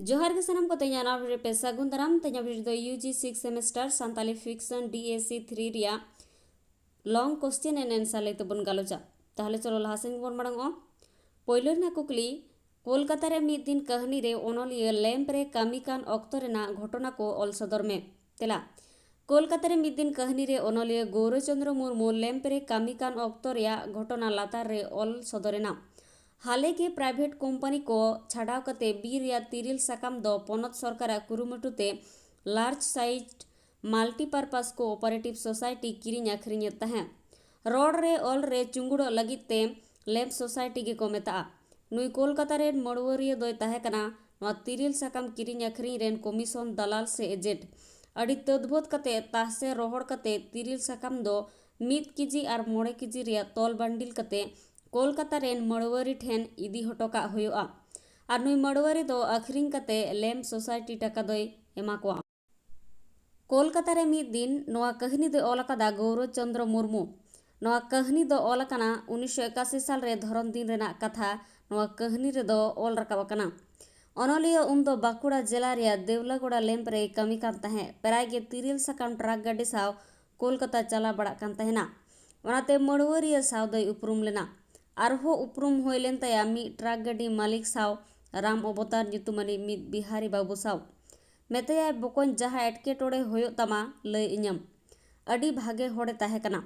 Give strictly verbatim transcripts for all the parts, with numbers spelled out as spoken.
ᱡᱚᱦᱟᱨ ᱜᱮ ᱥᱟᱱᱟᱢ ᱠᱚ, ᱛᱮᱦᱮᱧᱟᱜ ᱱᱟᱣᱟ video ᱨᱮ ᱯᱮ ᱥᱟᱹᱜᱩᱱ ᱫᱟᱨᱟᱢ᱾ ᱛᱮᱦᱮᱧᱟᱜ video ᱫᱚ U G six semester Santali fiction D S C three ᱨᱮᱭᱟᱜ long question and answer ᱞᱟᱹᱭ ᱛᱮᱵᱚᱱ ᱜᱟᱞᱚᱪᱟ᱾ ᱛᱟᱦᱞᱮ ᱪᱚᱞᱚ ᱞᱟᱦᱟ ᱥᱮᱱ ᱵᱚᱱ ᱢᱟᱲᱟᱝ ᱚᱜᱼᱟ᱾ ᱯᱳᱭᱞᱳ ᱨᱮᱱᱟᱜ ᱠᱩᱠᱞᱤ, ᱠᱳᱞᱠᱟᱛᱟ ᱨᱮ ᱢᱤᱫ ᱫᱤᱱ ᱠᱟᱹᱦᱱᱤ ᱨᱮ ᱚᱱᱚᱞᱤᱭᱟᱹ ᱞᱮᱢᱯ ᱨᱮ ᱠᱟᱹᱢᱤ ᱠᱟᱱ ᱚᱠᱛᱚ ᱨᱮᱱᱟᱜ ᱜᱷᱚᱴᱚᱱᱟ ᱠᱚ ᱚᱞ ᱥᱚᱫᱚᱨ ᱢᱮ᱾ ᱛᱮᱞᱟ, ᱠᱳᱞᱠᱟᱛᱟ ᱨᱮ ᱢᱤᱫ ᱫᱤᱱ ᱠᱟᱹᱦᱱᱤ ᱨᱮ ᱚᱱᱚᱞᱤᱭᱟᱹ ᱜᱳᱣᱨᱚᱪᱚᱱᱫᱨᱚ ᱢᱩᱨᱢᱩ ᱞᱮᱢᱯ ᱨᱮ ᱠᱟᱹᱢᱤ ᱠᱟᱱ ᱚᱠᱛᱚ ᱨᱮᱭᱟᱜ ᱜᱷᱚᱴᱚᱱᱟ ᱞᱟᱛᱟᱨ ᱨᱮ ᱚᱞ ᱥᱚᱫᱚᱨ ᱮᱱᱟ᱾ ᱦᱟᱞᱮ ᱜᱮ private company ᱠᱚ ᱪᱷᱟᱰᱟᱣ ᱠᱟᱛᱮ ᱵᱤᱨ ᱨᱮᱭᱟᱜ ᱛᱤᱨᱤᱞ ᱥᱟᱠᱟᱢ ᱫᱚ ᱯᱚᱱᱚᱛ ᱥᱚᱨᱠᱟᱨᱟᱜ ᱠᱩᱨᱩᱢᱩᱴᱩ ᱛᱮ large sized multipurpose cooperative society ᱠᱤᱨᱤᱧ ᱟᱹᱠᱷᱨᱤᱧᱮᱫ ᱛᱟᱦᱮᱸᱫ᱾ ᱨᱚᱲ ᱨᱮ ᱚᱞ ᱨᱮ ᱪᱩᱸᱜᱩᱲᱚᱜ ᱞᱟᱹᱜᱤᱫ ᱛᱮ ᱞᱮᱢᱯ society ᱜᱮᱠᱚ ᱢᱮᱛᱟᱜᱼᱟ᱾ ᱱᱩᱭ ᱠᱳᱞᱠᱟᱛᱟ ᱨᱮᱱ ᱢᱟᱹᱲᱣᱟᱹᱨᱤᱭᱟᱹ ᱫᱚᱭ ᱛᱟᱦᱮᱸ ᱠᱟᱱᱟ ᱱᱚᱣᱟ ᱛᱤᱨᱤᱞ ᱥᱟᱠᱟᱢ ᱠᱤᱨᱤᱧ ᱟᱹᱠᱷᱨᱤᱧ ᱨᱮᱱ commission ᱫᱟᱞᱟᱞ ᱥᱮ agent᱾ ᱟᱹᱰᱤ ᱛᱟᱹᱫᱵᱳᱫ ᱠᱟᱛᱮ ᱛᱟᱦᱥᱮ ᱨᱚᱦᱚᱲ ᱠᱟᱛᱮ ᱛᱤᱨᱤᱞ ᱥᱟᱠᱟᱢ ᱫᱚ ᱢᱤᱫ ᱠᱮᱡᱤ ᱟᱨ ᱢᱚᱬᱮ ᱠᱮᱡᱤ ᱨᱮᱭᱟᱜ ᱛᱚᱞ ᱵᱟᱱᱰᱤᱞ ᱠᱟᱛᱮ ᱠᱳᱞᱠᱟᱛᱟ ᱨᱮᱱ ᱢᱟᱹᱲᱣᱟᱹᱨᱤ ᱴᱷᱮᱱ ᱤᱫᱤ ᱦᱚᱴᱚ ᱠᱟᱜ ᱦᱩᱭᱩᱜᱼᱟ᱾ ᱟᱨ ᱱᱩᱭ ᱢᱟᱹᱲᱣᱟᱹᱨᱤ ᱫᱚ ᱟᱹᱠᱷᱨᱤᱧ ᱠᱟᱛᱮ ᱞᱮᱢᱯ society ᱴᱟᱠᱟ ᱫᱚᱭ ᱮᱢᱟ ᱠᱚᱣᱟ᱾ ᱠᱳᱞᱠᱟᱛᱟ ᱨᱮ ᱢᱤᱫ ᱫᱤᱱ ᱱᱚᱣᱟ ᱠᱟᱹᱦᱱᱤ ᱫᱚᱭ ᱚᱞ ᱟᱠᱟᱫᱟ ᱜᱳᱣᱨᱚᱪᱚᱱᱫᱨᱚ ᱢᱩᱨᱢᱩ᱾ ᱱᱚᱣᱟ ᱠᱟᱹᱦᱱᱤ ᱫᱚ ᱚᱞ ᱟᱠᱟᱱᱟ ᱩᱱᱤᱥᱥᱚ ᱮᱠᱟᱥᱤ ᱥᱟᱞ ᱨᱮ ᱫᱷᱚᱨᱚᱢ ᱫᱤᱱ ᱨᱮᱱᱟᱜ ᱠᱟᱛᱷᱟ ᱱᱚᱣᱟ ᱠᱟᱹᱦᱱᱤ ᱨᱮᱫᱚ ᱚᱞ ᱨᱟᱠᱟᱵ ᱟᱠᱟᱱᱟ᱾ ᱚᱱᱚᱞᱤᱭᱟᱹ ᱩᱱᱫᱚ ᱵᱟᱸᱠᱩᱲᱟ ᱡᱮᱞᱟ ᱨᱮᱭᱟᱜ ᱫᱮᱣᱞᱟᱜᱚᱲᱟ ᱞᱮᱢᱯ ᱨᱮᱭ ᱠᱟᱹᱢᱤ ᱠᱟᱱ ᱛᱟᱦᱮᱸᱫ᱾ ᱯᱨᱟᱭ ᱜᱮ ᱛᱤᱨᱤᱞ ᱥᱟᱠᱟᱢ ᱴᱨᱟᱠ ᱜᱟᱹᱰᱤ ᱥᱟᱶ ᱠᱳᱞᱠᱟᱛᱟ ᱪᱟᱞᱟᱣ ᱵᱟᱲᱟᱜ ᱠᱟᱱ ᱛᱟᱦᱮᱱᱟ᱾ ᱚᱱᱟᱛᱮ ᱢᱟᱹᱲᱣᱟᱹᱨᱤᱭᱟᱹ ᱥᱟᱶ ᱫᱚᱭ ᱩᱯᱨᱩᱢ ᱞᱮᱱᱟ᱾ ᱟᱨᱦᱚᱸ ᱩᱯᱨᱩᱢ ᱦᱩᱭ ᱞᱮᱱ ᱛᱟᱭᱟ ᱢᱤᱫ ᱴᱨᱟᱠ ᱜᱟᱹᱰᱤ ᱢᱟᱹᱞᱤᱠ ᱥᱟᱶ, ᱨᱟᱢ ᱚᱵᱚᱛᱟᱨ ᱧᱩᱛᱩᱢᱟᱱᱤᱡ ᱢᱤᱫ ᱵᱤᱦᱟᱨᱤ ᱵᱟᱹᱵᱩ ᱥᱟᱶ᱾ ᱢᱮᱛᱟᱭᱟᱭ, "ᱵᱚᱠᱚᱧ, ᱡᱟᱦᱟᱸ ᱮᱴᱠᱮᱴᱚᱬᱮ ᱦᱩᱭᱩᱜ ᱛᱟᱢᱟ, ᱞᱟᱹᱭ ᱟᱹᱧᱟᱢ᱾" ᱟᱹᱰᱤ ᱵᱷᱟᱜᱮ ᱦᱚᱲᱮ ᱛᱟᱦᱮᱸ ᱠᱟᱱᱟ᱾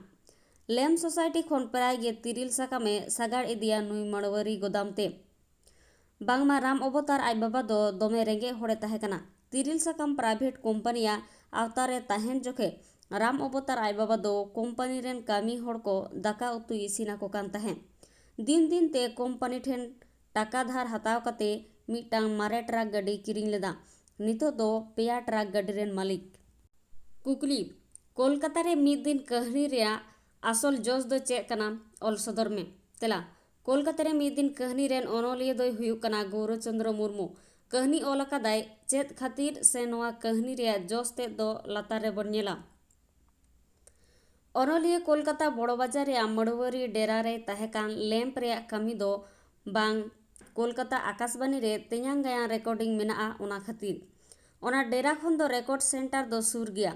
ᱞᱮᱢᱯ society ᱠᱷᱚᱱ ᱯᱨᱟᱭ ᱜᱮ ᱛᱤᱨᱤᱞ ᱥᱟᱠᱟᱢᱮ ᱥᱟᱜᱟᱲ ᱤᱫᱤᱭᱟ ᱱᱩᱭ ᱢᱟᱹᱲᱣᱟᱹᱨᱤ ᱜᱚᱫᱟᱢ ᱛᱮ᱾ ᱵᱟᱝᱢᱟ ᱨᱟᱢ ᱚᱵᱚᱛᱟᱨ ᱟᱡ ᱵᱟᱵᱟ ᱫᱚ ᱫᱚᱢᱮ ᱨᱮᱸᱜᱮᱡ ᱦᱚᱲᱮ ᱛᱟᱦᱮᱸ ᱠᱟᱱᱟ᱾ ᱛᱤᱨᱤᱞ ᱥᱟᱠᱟᱢ private ᱠᱳᱢᱯᱟᱱᱤᱭᱟᱜ ᱟᱣᱛᱟ ᱨᱮ ᱛᱟᱦᱮᱱ ᱡᱚᱠᱷᱮᱡ ᱨᱟᱢ ᱚᱵᱚᱛᱟᱨ ᱟᱡ ᱵᱟᱵᱟ ᱫᱚ ᱠᱳᱢᱯᱟᱱᱤ ᱨᱮᱱ ᱠᱟᱹᱢᱤ ᱦᱚᱲ ᱠᱚ ᱫᱟᱠᱟ ᱩᱛᱩᱭ ᱤᱥᱤᱱ ᱟᱠᱚ ᱠᱟᱱ ᱛᱟᱦᱮᱸᱫ᱾ ᱫᱤᱱ ᱫᱤᱱ ᱛᱮ ᱠᱳᱢᱯᱟᱱᱤ ᱴᱷᱮᱱ ᱴᱟᱠᱟ ᱫᱷᱟᱨ ᱦᱟᱛᱟᱣ ᱠᱟᱛᱮ ᱢᱤᱫᱴᱟᱝ ᱢᱟᱨᱮ ᱴᱨᱟᱠ ᱜᱟᱹᱰᱤ ᱠᱤᱨᱤᱧ ᱞᱮᱫᱟ᱾ ᱱᱤᱛᱚᱜ ᱫᱚ ᱯᱮᱭᱟ ᱴᱨᱟᱠ ᱜᱟᱹᱰᱤ ᱨᱮᱱ ᱢᱟᱹᱞᱤᱠ᱾ ᱠᱩᱠᱞᱤ, ᱠᱳᱞᱠᱟᱛᱟ ᱨᱮ ᱢᱤᱫ ᱫᱤᱱ ᱠᱟᱹᱦᱱᱤ ᱨᱮᱭᱟᱜ ᱟᱥᱚᱞ ᱡᱚᱥ ᱫᱚ ᱪᱮᱫ ᱠᱟᱱᱟ? ᱚᱞ ᱥᱚᱫᱚᱨ ᱢᱮ᱾ ᱛᱮᱞᱟ, ᱠᱳᱞᱠᱟᱛᱟ ᱨᱮ ᱢᱤᱫ ᱫᱤᱱ ᱠᱟᱹᱦᱱᱤ ᱨᱮᱱ ᱚᱱᱚᱞᱤᱭᱟᱹ ᱫᱚᱭ ᱦᱩᱭᱩᱜ ᱠᱟᱱᱟ ᱜᱳᱣᱨᱚᱪᱚᱱᱫᱨᱚ ᱢᱩᱨᱢᱩ᱾ ᱠᱟᱹᱦᱱᱤ ᱚᱞ ᱟᱠᱟᱫᱟᱭ ᱪᱮᱫ ᱠᱷᱟᱹᱛᱤᱨ ᱥᱮ ᱱᱚᱣᱟ ᱠᱟᱹᱦᱱᱤ ᱨᱮᱭᱟᱜ ᱡᱚᱥ ᱛᱮᱫ ᱫᱚ ᱞᱟᱛᱟᱨ ᱨᱮᱵᱚᱱ ᱧᱮᱞᱟ᱾ ᱚᱱᱚᱞᱤᱭᱟᱹ ᱠᱳᱞᱠᱟᱛᱟ ᱵᱚᱲᱚ ᱵᱟᱡᱟᱨ ᱨᱮᱭᱟᱜ ᱢᱟᱹᱲᱣᱟᱹᱨᱤ ᱰᱮᱨᱟ ᱨᱮᱭ ᱛᱟᱦᱮᱸ ᱠᱟᱱ ᱞᱮᱢᱯ ᱨᱮᱭᱟᱜ ᱠᱟᱹᱢᱤ ᱫᱚ ᱵᱟᱝ ᱠᱳᱞᱠᱟᱛᱟ ᱟᱠᱟᱥᱵᱟᱱᱤ ᱨᱮ ᱛᱮᱧᱟᱝ ᱜᱟᱭᱟᱱ ᱨᱮᱠᱚᱨᱰᱤᱝ ᱢᱮᱱᱟᱜᱼᱟ, ᱚᱱᱟ ᱠᱷᱟᱹᱛᱤᱨ᱾ ᱚᱱᱟ ᱰᱮᱨᱟ ᱠᱷᱚᱱ ᱫᱚ ᱨᱮᱠᱚᱨᱰ ᱥᱮᱱᱴᱟᱨ ᱫᱚ ᱥᱩᱨ ᱜᱮᱭᱟ᱾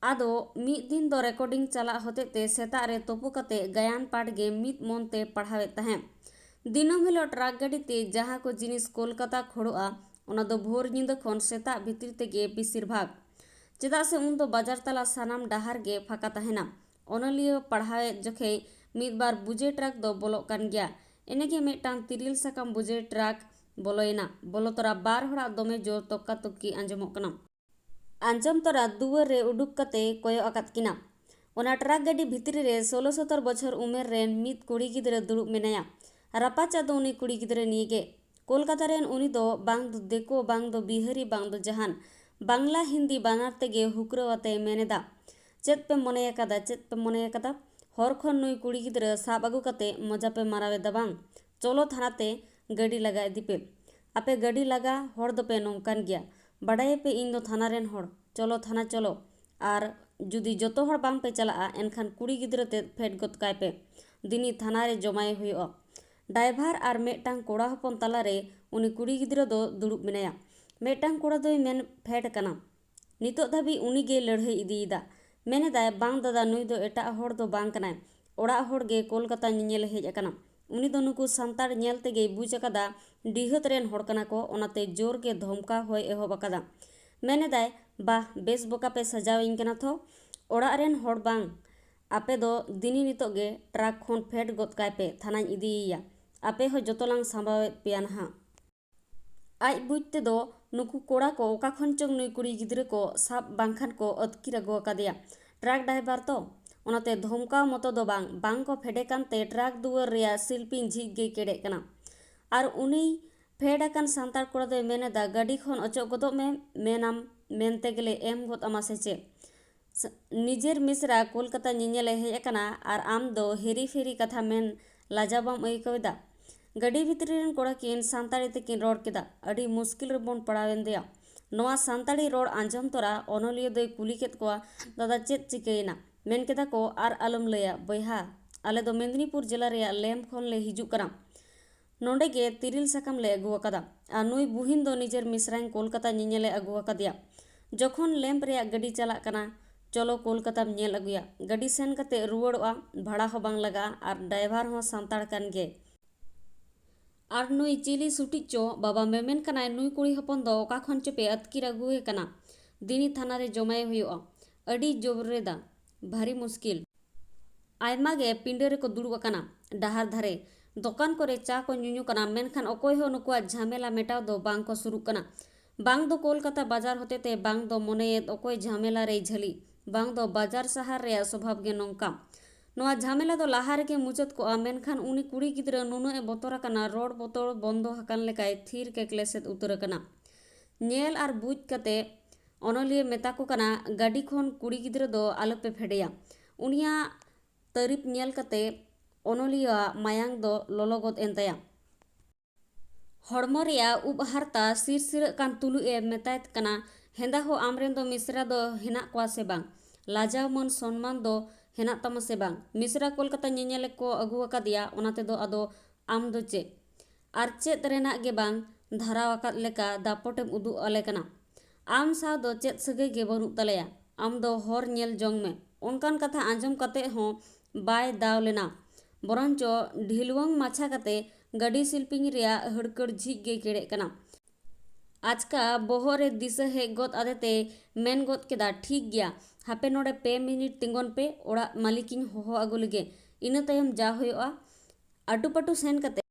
ᱟᱫᱚ ᱢᱤᱫ ᱫᱤᱱ ᱫᱚ ᱨᱮᱠᱚᱨᱰᱤᱝ ᱪᱟᱞᱟᱜ ᱦᱚᱛᱮᱡ ᱛᱮ ᱥᱮᱛᱟᱜ ᱨᱮ ᱛᱳᱯᱳ ᱠᱟᱛᱮ ᱜᱟᱭᱟᱱ ᱯᱟᱴ ᱜᱮ ᱢᱤᱫ ᱢᱚᱱ ᱛᱮ ᱯᱟᱲᱦᱟᱣᱮᱫ ᱛᱟᱦᱮᱸᱫ᱾ ᱫᱤᱱᱟᱹᱢ ᱦᱤᱞᱳᱜ ᱴᱨᱟᱠ ᱜᱟᱹᱰᱤ ᱛᱮ ᱡᱟᱦᱟᱸ ᱠᱚ ᱡᱤᱱᱤᱥ ᱠᱳᱞᱠᱟᱛᱟ ᱠᱷᱚᱲᱚᱜᱼᱟ, ᱚᱱᱟ ᱫᱚ ᱵᱷᱳᱨ ᱧᱤᱫᱟᱹ ᱠᱷᱚᱱ ᱥᱮᱛᱟᱜ ᱵᱷᱤᱛᱤᱨ ᱛᱮᱜᱮ ᱵᱮᱥᱤᱨ ᱵᱷᱟᱜᱽ᱾ ᱪᱮᱫᱟᱜ ᱥᱮ ᱩᱱ ᱫᱚ ᱵᱟᱡᱟᱨ ᱛᱟᱞᱟ ᱥᱟᱱᱟᱢ ᱰᱟᱦᱟᱨ ᱜᱮ ᱯᱷᱟᱸᱠᱟ ᱛᱟᱦᱮᱱᱟ᱾ ᱚᱱᱚᱞᱤᱭᱟᱹ ᱯᱟᱲᱦᱟᱣᱮᱫ ᱡᱚᱠᱷᱮᱡ ᱢᱤᱫ ᱵᱟᱨ ᱵᱩᱡᱮ ᱴᱨᱟᱠ ᱫᱚ ᱵᱚᱞᱚᱜ ᱠᱟᱱ ᱜᱮᱭᱟ᱾ ᱮᱱᱮᱜᱮ ᱢᱤᱫᱴᱟᱝ ᱛᱤᱨᱤᱞ ᱥᱟᱠᱟᱢ ᱵᱩᱡᱮ ᱴᱨᱟᱠ ᱵᱚᱞᱚᱭᱮᱱᱟ᱾ ᱵᱚᱞᱚ ᱛᱚᱨᱟ ᱵᱟᱨ ᱦᱚᱲᱟᱜ ᱫᱚᱢᱮ ᱡᱳᱨ ᱛᱚᱠᱠᱟ ᱛᱚᱠᱠᱤ ᱟᱸᱡᱚᱢᱚᱜ ᱠᱟᱱᱟ᱾ ᱟᱸᱡᱚᱢ ᱛᱚᱨᱟ ᱫᱩᱣᱟᱹᱨ ᱨᱮ ᱩᱰᱩᱠ ᱠᱟᱛᱮ ᱠᱚᱭᱚᱜ ᱟᱠᱟᱫ ᱠᱤᱱᱟ᱾ ᱚᱱᱟ ᱴᱨᱟᱠ ᱜᱟᱹᱰᱤ ᱵᱷᱤᱛᱨᱤ ᱨᱮ ᱥᱳᱞᱳ ᱥᱚᱛᱚᱨ ᱵᱚᱪᱷᱚᱨ ᱩᱢᱮᱨ ᱨᱮᱱ ᱢᱤᱫ ᱠᱩᱲᱤ ᱜᱤᱫᱽᱨᱟᱹ ᱫᱩᱲᱩᱵ ᱢᱮᱱᱟᱭᱟ᱾ ᱨᱟᱯᱟᱪᱟᱜ ᱫᱚ ᱩᱱᱤ ᱠᱩᱲᱤ ᱜᱤᱫᱽᱨᱟᱹ ᱱᱤᱭᱮ ᱜᱮ᱾ ᱠᱳᱞᱠᱟᱛᱟ ᱨᱮᱱ ᱩᱱᱤ ᱫᱚ ᱵᱟᱝ ᱫᱚ ᱫᱤᱠᱩ, ᱵᱟᱝ ᱫᱚ ᱵᱤᱦᱟᱹᱨᱤ, ᱵᱟᱝ ᱫᱚ ᱡᱟᱦᱟᱱ᱾ ᱵᱟᱝᱞᱟ ᱦᱤᱱᱫᱤ ᱵᱟᱱᱟᱨ ᱛᱮᱜᱮ ᱦᱩᱠᱨᱟᱹᱣ ᱟᱛᱮ ᱢᱮᱱ ᱮᱫᱟ, "ᱪᱮᱫ ᱯᱮ ᱢᱚᱱᱮ ᱟᱠᱟᱫᱟ, ᱪᱮᱫ ᱯᱮ ᱢᱚᱱᱮ ᱟᱠᱟᱫᱟ? ᱦᱚᱨ ᱠᱷᱚᱱ ᱱᱩᱭ ᱠᱩᱲᱤ ᱜᱤᱫᱽᱨᱟᱹ ᱥᱟᱵ ᱟᱹᱜᱩ ᱠᱟᱛᱮ ᱢᱚᱡᱟ ᱯᱮ ᱢᱟᱨᱟᱣ ᱮᱫᱟ ᱵᱟᱝ? ᱪᱚᱞᱚ ᱛᱷᱟᱱᱟ ᱛᱮ ᱜᱟᱹᱰᱤ ᱞᱟᱜᱟ ᱤᱫᱤ ᱯᱮ᱾ ᱟᱯᱮ ᱜᱟᱹᱰᱤ ᱞᱟᱜᱟ ᱦᱚᱲ ᱫᱚᱯᱮ ᱱᱚᱝᱠᱟᱱ ᱜᱮᱭᱟ᱾ ᱵᱟᱰᱟᱭᱟᱯᱮ ᱤᱧ ᱫᱚ ᱛᱷᱟᱱᱟ ᱨᱮᱱ ᱦᱚᱲ᱾ ᱪᱚᱞᱚ ᱛᱷᱟᱱᱟ ᱪᱚᱞᱚ᱾ ᱟᱨ ᱡᱩᱫᱤ ᱡᱚᱛᱚ ᱦᱚᱲ ᱵᱟᱝ ᱯᱮ ᱪᱟᱞᱟᱜᱼᱟ, ᱮᱱᱠᱷᱟᱱ ᱠᱩᱲᱤ ᱜᱤᱫᱽᱨᱟᱹ ᱛᱮᱫ ᱯᱷᱮᱰ ᱜᱚᱫ ᱠᱟᱭ ᱯᱮ᱾ ᱫᱤᱱᱤ ᱛᱷᱟᱱᱟ ᱨᱮ ᱡᱚᱢᱟᱭᱮ ᱦᱩᱭᱩᱜᱼᱟ᱾" ᱰᱟᱭᱵᱷᱟᱨ ᱟᱨ ᱢᱤᱫᱴᱟᱝ ᱠᱚᱲᱟ ᱦᱚᱯᱚᱱ ᱛᱟᱞᱟᱨᱮ ᱩᱱᱤ ᱠᱩᱲᱤ ᱜᱤᱫᱽᱨᱟᱹ ᱫᱚ ᱫᱩᱲᱩᱵ ᱢᱮᱱᱟᱭᱟ᱾ ᱢᱤᱫᱴᱟᱝ ᱠᱚᱲᱟ ᱫᱚᱭ ᱢᱮᱱ ᱯᱷᱮᱰ ᱟᱠᱟᱱᱟ᱾ ᱱᱤᱛᱚᱜ ᱫᱷᱟᱹᱵᱤᱡ ᱩᱱᱤ ᱜᱮ ᱞᱟᱹᱲᱦᱟᱹᱭ ᱤᱫᱤᱭᱮᱫᱟ᱾ ᱢᱮᱱᱮᱫᱟᱭ, "ᱵᱟᱝ ᱫᱟᱫᱟ, ᱱᱩᱭ ᱫᱚ ᱮᱴᱟᱜ ᱦᱚᱲ ᱫᱚ ᱵᱟᱝ ᱠᱟᱱᱟᱭ᱾ ᱚᱲᱟᱜ ᱦᱚᱲ ᱜᱮ ᱠᱳᱞᱠᱟᱛᱟ ᱧᱮᱧᱮᱞᱮ ᱦᱮᱡ ᱟᱠᱟᱱᱟ᱾ ᱩᱱᱤ ᱫᱚ ᱱᱩᱠᱩ ᱥᱟᱱᱛᱟᱲ ᱧᱮᱞ ᱛᱮᱜᱮᱭ ᱵᱩᱡᱽ ᱟᱠᱟᱫᱟ, ᱰᱤᱦᱟᱹᱛ ᱨᱮᱱ ᱦᱚᱲ ᱠᱟᱱᱟ ᱠᱚ, ᱚᱱᱟᱛᱮ ᱡᱳᱨ ᱜᱮ ᱫᱷᱚᱢᱠᱟᱣ ᱦᱚᱭ ᱮᱦᱚᱵ ᱟᱠᱟᱫᱟ᱾" ᱢᱮᱱᱮᱫᱟᱭ, "ᱵᱟᱦ, ᱵᱮᱥ ᱵᱚᱠᱟ ᱯᱮ ᱥᱟᱡᱟᱣᱤᱧ ᱠᱟᱱᱟ ᱛᱷᱚ᱾ ᱚᱲᱟᱜ ᱨᱮᱱ ᱦᱚᱲ ᱵᱟᱝ, ᱟᱯᱮ ᱫᱚ ᱫᱤᱱᱤ ᱱᱤᱛᱚᱜ ᱜᱮ ᱴᱨᱟᱠ ᱠᱷᱚᱱ ᱯᱷᱮᱰ ᱜᱚᱫ ᱠᱟᱭ ᱯᱮ, ᱛᱷᱟᱱᱟᱧ ᱤᱫᱤᱭᱮᱭᱟ᱾ ᱟᱯᱮ ᱦᱚᱸ ᱡᱚᱛᱚ ᱞᱟᱝ ᱥᱟᱢᱵᱟᱣᱮᱫ ᱯᱮᱭᱟ ᱱᱟᱦᱟᱜ᱾" ᱟᱡ ᱵᱩᱡᱽ ᱛᱮᱫᱚ ᱱᱩᱠᱩ ᱠᱚᱲᱟ ᱠᱚ ᱚᱠᱟ ᱠᱷᱚᱱ ᱪᱚᱝ ᱱᱩᱭ ᱠᱩᱲᱤ ᱜᱤᱫᱽᱨᱟᱹ ᱠᱚ ᱥᱟᱵ ᱵᱟᱝᱠᱷᱟᱱ ᱠᱚ ᱟᱹᱛᱠᱤᱨ ᱟᱹᱜᱩ ᱟᱠᱟᱫᱮᱭᱟ᱾ ᱴᱨᱟᱠ ᱰᱟᱭᱵᱷᱟᱨ ᱛᱚ, ᱚᱱᱟᱛᱮ ᱫᱷᱚᱢᱠᱟᱣ ᱢᱚᱛᱚ ᱫᱚ ᱵᱟᱝ, ᱵᱟᱝ ᱠᱚ ᱯᱷᱮᱰᱮ ᱠᱟᱱᱛᱮ ᱴᱨᱟᱠ ᱫᱩᱣᱟᱹᱨ ᱨᱮᱭᱟᱜ ᱥᱤᱞᱯᱤᱧ ᱡᱷᱤᱡ ᱜᱮ ᱠᱮᱰᱮᱜ ᱠᱟᱱᱟ᱾ ᱟᱨ ᱩᱱᱤ ᱯᱷᱮᱰ ᱟᱠᱟᱱ ᱥᱟᱱᱛᱟᱲ ᱠᱚᱲᱟ ᱫᱚᱭ ᱢᱮᱱ ᱮᱫᱟ, "ᱜᱟᱹᱰᱤ ᱠᱷᱚᱱ ᱚᱪᱚᱜ ᱜᱚᱫᱚᱜ ᱢᱮ, ᱢᱮᱱᱟᱢ ᱢᱮᱱᱛᱮ ᱜᱮᱞᱮ ᱮᱢ ᱜᱚᱫ ᱟᱢᱟ ᱥᱮ ᱪᱮᱫ?" ᱥ-, ᱱᱤᱡᱮᱨ ᱢᱤᱥᱨᱟ ᱠᱳᱞᱠᱟᱛᱟ ᱧᱮᱧᱮᱞᱮ ᱦᱮᱡ ᱟᱠᱟᱱᱟ ᱟᱨ ᱟᱢ ᱫᱚ ᱦᱮᱨᱤ ᱯᱷᱮᱨᱤ ᱠᱟᱛᱷᱟ ᱢᱮᱱ ᱞᱟᱡᱟᱣ ᱵᱟᱢ ᱟᱹᱭᱠᱟᱹᱣ ᱮᱫᱟ? ᱜᱟᱹᱰᱤ ᱵᱷᱤᱛᱨᱤ ᱨᱮᱱ ᱠᱚᱲᱟ ᱠᱤᱱ ᱥᱟᱱᱛᱟᱲᱤ ᱛᱮᱠᱤᱱ ᱨᱚᱲ ᱠᱮᱫᱟ᱾ ᱟᱹᱰᱤ ᱢᱩᱥᱠᱤᱞ ᱨᱮᱵᱚᱱ ᱯᱟᱲᱟᱣᱮᱱ ᱫᱮᱭᱟ᱾ ᱱᱚᱣᱟ ᱥᱟᱱᱛᱟᱲᱤ ᱨᱚᱲ ᱟᱸᱡᱚᱢ ᱛᱚᱨᱟ ᱚᱱᱚᱞᱤᱭᱟᱹ ᱫᱚᱭ ᱠᱩᱞᱤ ᱠᱮᱫ ᱠᱚᱣᱟ, "ᱫᱟᱫᱟ, ᱪᱮᱫ ᱪᱤᱠᱟᱹᱭᱮᱱᱟ?" ᱢᱮᱱ ᱠᱮᱫᱟ ᱠᱚ, "ᱟᱨ ᱟᱞᱚᱢ ᱞᱟᱹᱭᱟ ᱵᱚᱭᱦᱟ, ᱟᱞᱮ ᱫᱚ ᱢᱮᱫᱽᱱᱤᱯᱩᱨ ᱡᱮᱞᱟ ᱨᱮᱭᱟᱜ ᱞᱮᱢ ᱠᱷᱚᱱ ᱞᱮ ᱦᱤᱡᱩᱜ ᱠᱟᱱᱟ᱾ ᱱᱚᱰᱮ ᱜᱮ ᱛᱤᱨᱤᱞ ᱥᱟᱠᱟᱢ ᱞᱮ ᱟᱹᱜᱩ ᱟᱠᱟᱫᱟ᱾ ᱟᱨ ᱱᱩᱭ ᱵᱩᱦᱤᱱ ᱫᱚ ᱱᱤᱡᱮᱨ ᱢᱤᱥᱨᱟᱧ ᱠᱳᱞᱠᱟᱛᱟ ᱧᱮᱧᱮᱞᱮ ᱟᱹᱜᱩ ᱟᱠᱟᱫᱮᱭᱟ᱾ ᱡᱚᱠᱷᱚᱱ ᱞᱮᱢᱯ ᱨᱮᱭᱟᱜ ᱜᱟᱹᱰᱤ ᱪᱟᱞᱟᱜ ᱠᱟᱱᱟ, ᱪᱚᱞᱚ ᱠᱳᱞᱠᱟᱛᱟᱢ ᱧᱮᱞ ᱟᱹᱜᱩᱭᱟ᱾ ᱜᱟᱹᱰᱤ ᱥᱮᱱ ᱠᱟᱛᱮ ᱨᱩᱣᱟᱹᱲᱚᱜᱼᱟ, ᱵᱷᱟᱲᱟ ᱦᱚᱸ ᱵᱟᱝ ᱞᱟᱜᱟᱜᱼᱟ, ᱟᱨ ᱰᱟᱭᱵᱷᱟᱨ ᱦᱚᱸ ᱥᱟᱱᱛᱟᱲ ᱠᱟᱱ ᱜᱮ᱾ ᱟᱨ ᱱᱩᱭ ᱪᱤᱞᱤ ᱥᱩᱴᱤᱡ ᱪᱚ ᱵᱟᱵᱟ ᱢᱮᱢᱮᱱ ᱠᱟᱱᱟᱭ, ᱱᱩᱭ ᱠᱩᱲᱤ ᱦᱚᱯᱚᱱ ᱫᱚ ᱚᱠᱟ ᱠᱷᱚᱱ ᱪᱚᱯᱮ ᱟᱹᱛᱠᱤᱨ ᱟᱹᱜᱩᱭᱮ ᱠᱟᱱᱟ? ᱫᱤᱱᱤ ᱛᱷᱟᱱᱟ ᱨᱮ ᱡᱚᱢᱟᱭᱮ ᱦᱩᱭᱩᱜᱼᱟ᱾ ᱟᱹᱰᱤ ᱡᱳᱨᱮᱫᱟ, ᱵᱷᱟᱨᱤ ᱢᱩᱥᱠᱤᱞ᱾ ᱟᱭᱢᱟ ᱜᱮ ᱯᱤᱸᱰᱟᱹ ᱨᱮᱠᱚ ᱫᱩᱲᱩᱵ ᱟᱠᱟᱱᱟ᱾ ᱰᱟᱦᱟᱨ ᱫᱷᱟᱨᱮ ᱫᱚᱠᱟᱱ ᱠᱚᱨᱮ ᱪᱟ ᱠᱚ ᱧᱩᱧᱩ ᱠᱟᱱᱟ, ᱢᱮᱱᱠᱷᱟᱱ ᱚᱠᱚᱭ ᱦᱚᱸ ᱱᱩᱠᱩᱣᱟᱜ ᱡᱷᱟᱢᱮᱞᱟ ᱢᱮᱴᱟᱣ ᱫᱚ ᱵᱟᱝ ᱠᱚ ᱥᱩᱨᱩᱜ ᱠᱟᱱᱟ᱾ ᱵᱟᱝ ᱫᱚ ᱠᱳᱞᱠᱟᱛᱟ ᱵᱟᱡᱟᱨ ᱦᱚᱛᱮᱛᱮ, ᱵᱟᱝ ᱫᱚ ᱢᱚᱱᱮᱭᱮᱫ ᱚᱠᱚᱭ ᱡᱷᱟᱢᱮᱞᱟ ᱨᱮᱭ ᱡᱷᱟᱹᱞᱤ, ᱵᱟᱝ ᱫᱚ ᱵᱟᱡᱟᱨ ᱥᱟᱦᱟᱨ ᱨᱮᱭᱟᱜ ᱥᱚᱵᱷᱟᱵ ᱜᱮ ᱱᱚᱝᱠᱟ᱾ ᱱᱚᱣᱟ ᱡᱷᱟᱢᱮᱞᱟ ᱫᱚ ᱞᱟᱦᱟ ᱨᱮᱜᱮ ᱢᱩᱪᱟᱹᱫ ᱠᱚᱜᱼᱟ, ᱢᱮᱱᱠᱷᱟᱱ ᱩᱱᱤ ᱠᱩᱲᱤ ᱜᱤᱫᱽᱨᱟᱹ ᱱᱩᱱᱟᱹᱜ ᱮ ᱵᱚᱛᱚᱨ ᱟᱠᱟᱱᱟ, ᱨᱚᱲ ᱵᱚᱛᱚᱨ ᱵᱚᱱᱫᱚ ᱟᱠᱟᱱ ᱞᱮᱠᱟᱭ ᱛᱷᱤᱨ ᱠᱮᱠᱞᱮᱥᱮᱫ ᱩᱛᱟᱹᱨ ᱟᱠᱟᱱᱟ᱾ ᱧᱮᱞ ᱟᱨ ᱵᱩᱡᱽ ᱠᱟᱛᱮ ᱚᱱᱚᱞᱤᱭᱟᱹ ᱢᱮᱛᱟ ᱠᱚ ᱠᱟᱱᱟ, ᱜᱟᱹᱰᱤ ᱠᱷᱚᱱ ᱠᱩᱲᱤ ᱜᱤᱫᱽᱨᱟᱹ ᱫᱚ ᱟᱞᱚᱯᱮ ᱯᱷᱮᱰᱮᱭᱟ᱾ ᱩᱱᱤᱭᱟᱜ ᱛᱟᱹᱨᱤᱯ ᱧᱮᱞ ᱠᱟᱛᱮ ᱚᱱᱚᱞᱤᱭᱟᱹᱣᱟᱜ ᱢᱟᱭᱟᱝ ᱫᱚ ᱞᱚᱞᱚ ᱜᱚᱫ ᱮᱱ ᱛᱟᱭᱟ᱾ ᱦᱚᱲᱢᱚ ᱨᱮᱭᱟᱜ ᱩᱵ ᱦᱟᱨᱛᱟ ᱥᱤᱨᱥᱤᱨᱟᱹᱜ ᱠᱟᱱ ᱛᱩᱞᱩᱡ ᱮ ᱢᱮᱛᱟᱭ ᱠᱟᱱᱟ, ᱦᱮᱸᱫᱟ ᱦᱳ, ᱟᱢᱨᱮᱱ ᱫᱚ ᱢᱤᱥᱨᱟ ᱫᱚ ᱦᱮᱱᱟᱜ ᱠᱚᱣᱟ ᱥᱮ ᱵᱟᱝ? ᱞᱟᱡᱟᱣ ᱢᱟᱹᱱ ᱥᱚᱱᱢᱟᱱ ᱫᱚ ᱦᱮᱱᱟᱜ ᱛᱟᱢᱟ ᱥᱮ ᱵᱟᱝ? ᱢᱤᱥᱨᱟ ᱠᱳᱞᱠᱟᱛᱟ ᱧᱮᱧᱮᱞ ᱠᱚ ᱟᱹᱜᱩ ᱟᱠᱟᱫᱮᱭᱟ, ᱚᱱᱟ ᱛᱮᱫᱚ ᱟᱫᱚ ᱟᱢ ᱫᱚ ᱪᱮᱫ? ᱟᱨ ᱪᱮᱫ ᱨᱮᱱᱟᱜ ᱜᱮ ᱵᱟᱝ ᱫᱷᱟᱨᱟᱣ ᱟᱠᱟᱫ ᱞᱮᱠᱟ ᱫᱟᱯᱚᱴᱮᱢ ᱩᱫᱩᱜ ᱟᱞᱮ ᱠᱟᱱᱟ᱾ ᱟᱢ ᱥᱟᱶ ᱫᱚ ᱪᱮᱫ ᱥᱟᱹᱜᱟᱹᱭ ᱜᱮ ᱵᱟᱹᱱᱩᱜ ᱛᱟᱞᱮᱭᱟ᱾ ᱟᱢ ᱫᱚ ᱦᱚᱨ ᱧᱮᱞ ᱡᱚᱝ ᱢᱮ᱾ ᱚᱱᱠᱟᱱ ᱠᱟᱛᱷᱟ ᱟᱸᱡᱚᱢ ᱠᱟᱛᱮ ᱦᱚᱸ ᱵᱟᱭ ᱫᱟᱣ ᱞᱮᱱᱟ, ᱵᱚᱨᱚᱱᱪᱚ ᱰᱷᱤᱞᱣᱟᱹᱝ ᱢᱟᱪᱷᱟ ᱠᱟᱛᱮ ᱜᱟᱹᱰᱤ ᱥᱤᱞᱯᱤᱧ ᱨᱮᱭᱟᱜ ᱦᱟᱹᱲᱠᱟᱹᱲ ᱡᱷᱤᱡ ᱜᱮ ᱠᱮᱲᱮᱜ ᱠᱟᱱᱟ᱾ ᱟᱪᱠᱟ ᱵᱚᱦᱚᱜ ᱨᱮ ᱫᱤᱥᱟᱹ ᱦᱮᱡ ᱜᱚᱫ ᱟᱫᱮᱛᱮ ᱢᱮᱱ ᱜᱚᱫ ᱠᱮᱫᱟ, ᱴᱷᱤᱠ ᱜᱮᱭᱟ, ᱦᱟᱯᱮ ᱱᱚᱰᱮ ᱯᱮ ᱢᱤᱱᱤᱴ ᱛᱤᱸᱜᱩᱱ ᱯᱮ, ᱚᱲᱟᱜ ᱢᱟᱹᱞᱤᱠᱤᱧ ᱦᱚᱦᱚ ᱟᱹᱜᱩ ᱞᱮᱜᱮ, ᱤᱱᱟᱹ ᱛᱟᱭᱚᱢ ᱡᱟ ᱦᱩᱭᱩᱜᱼᱟ᱾ ᱟᱹᱴᱩᱯᱟᱹᱴᱩ ᱥᱮᱱ ᱠᱟᱛᱮ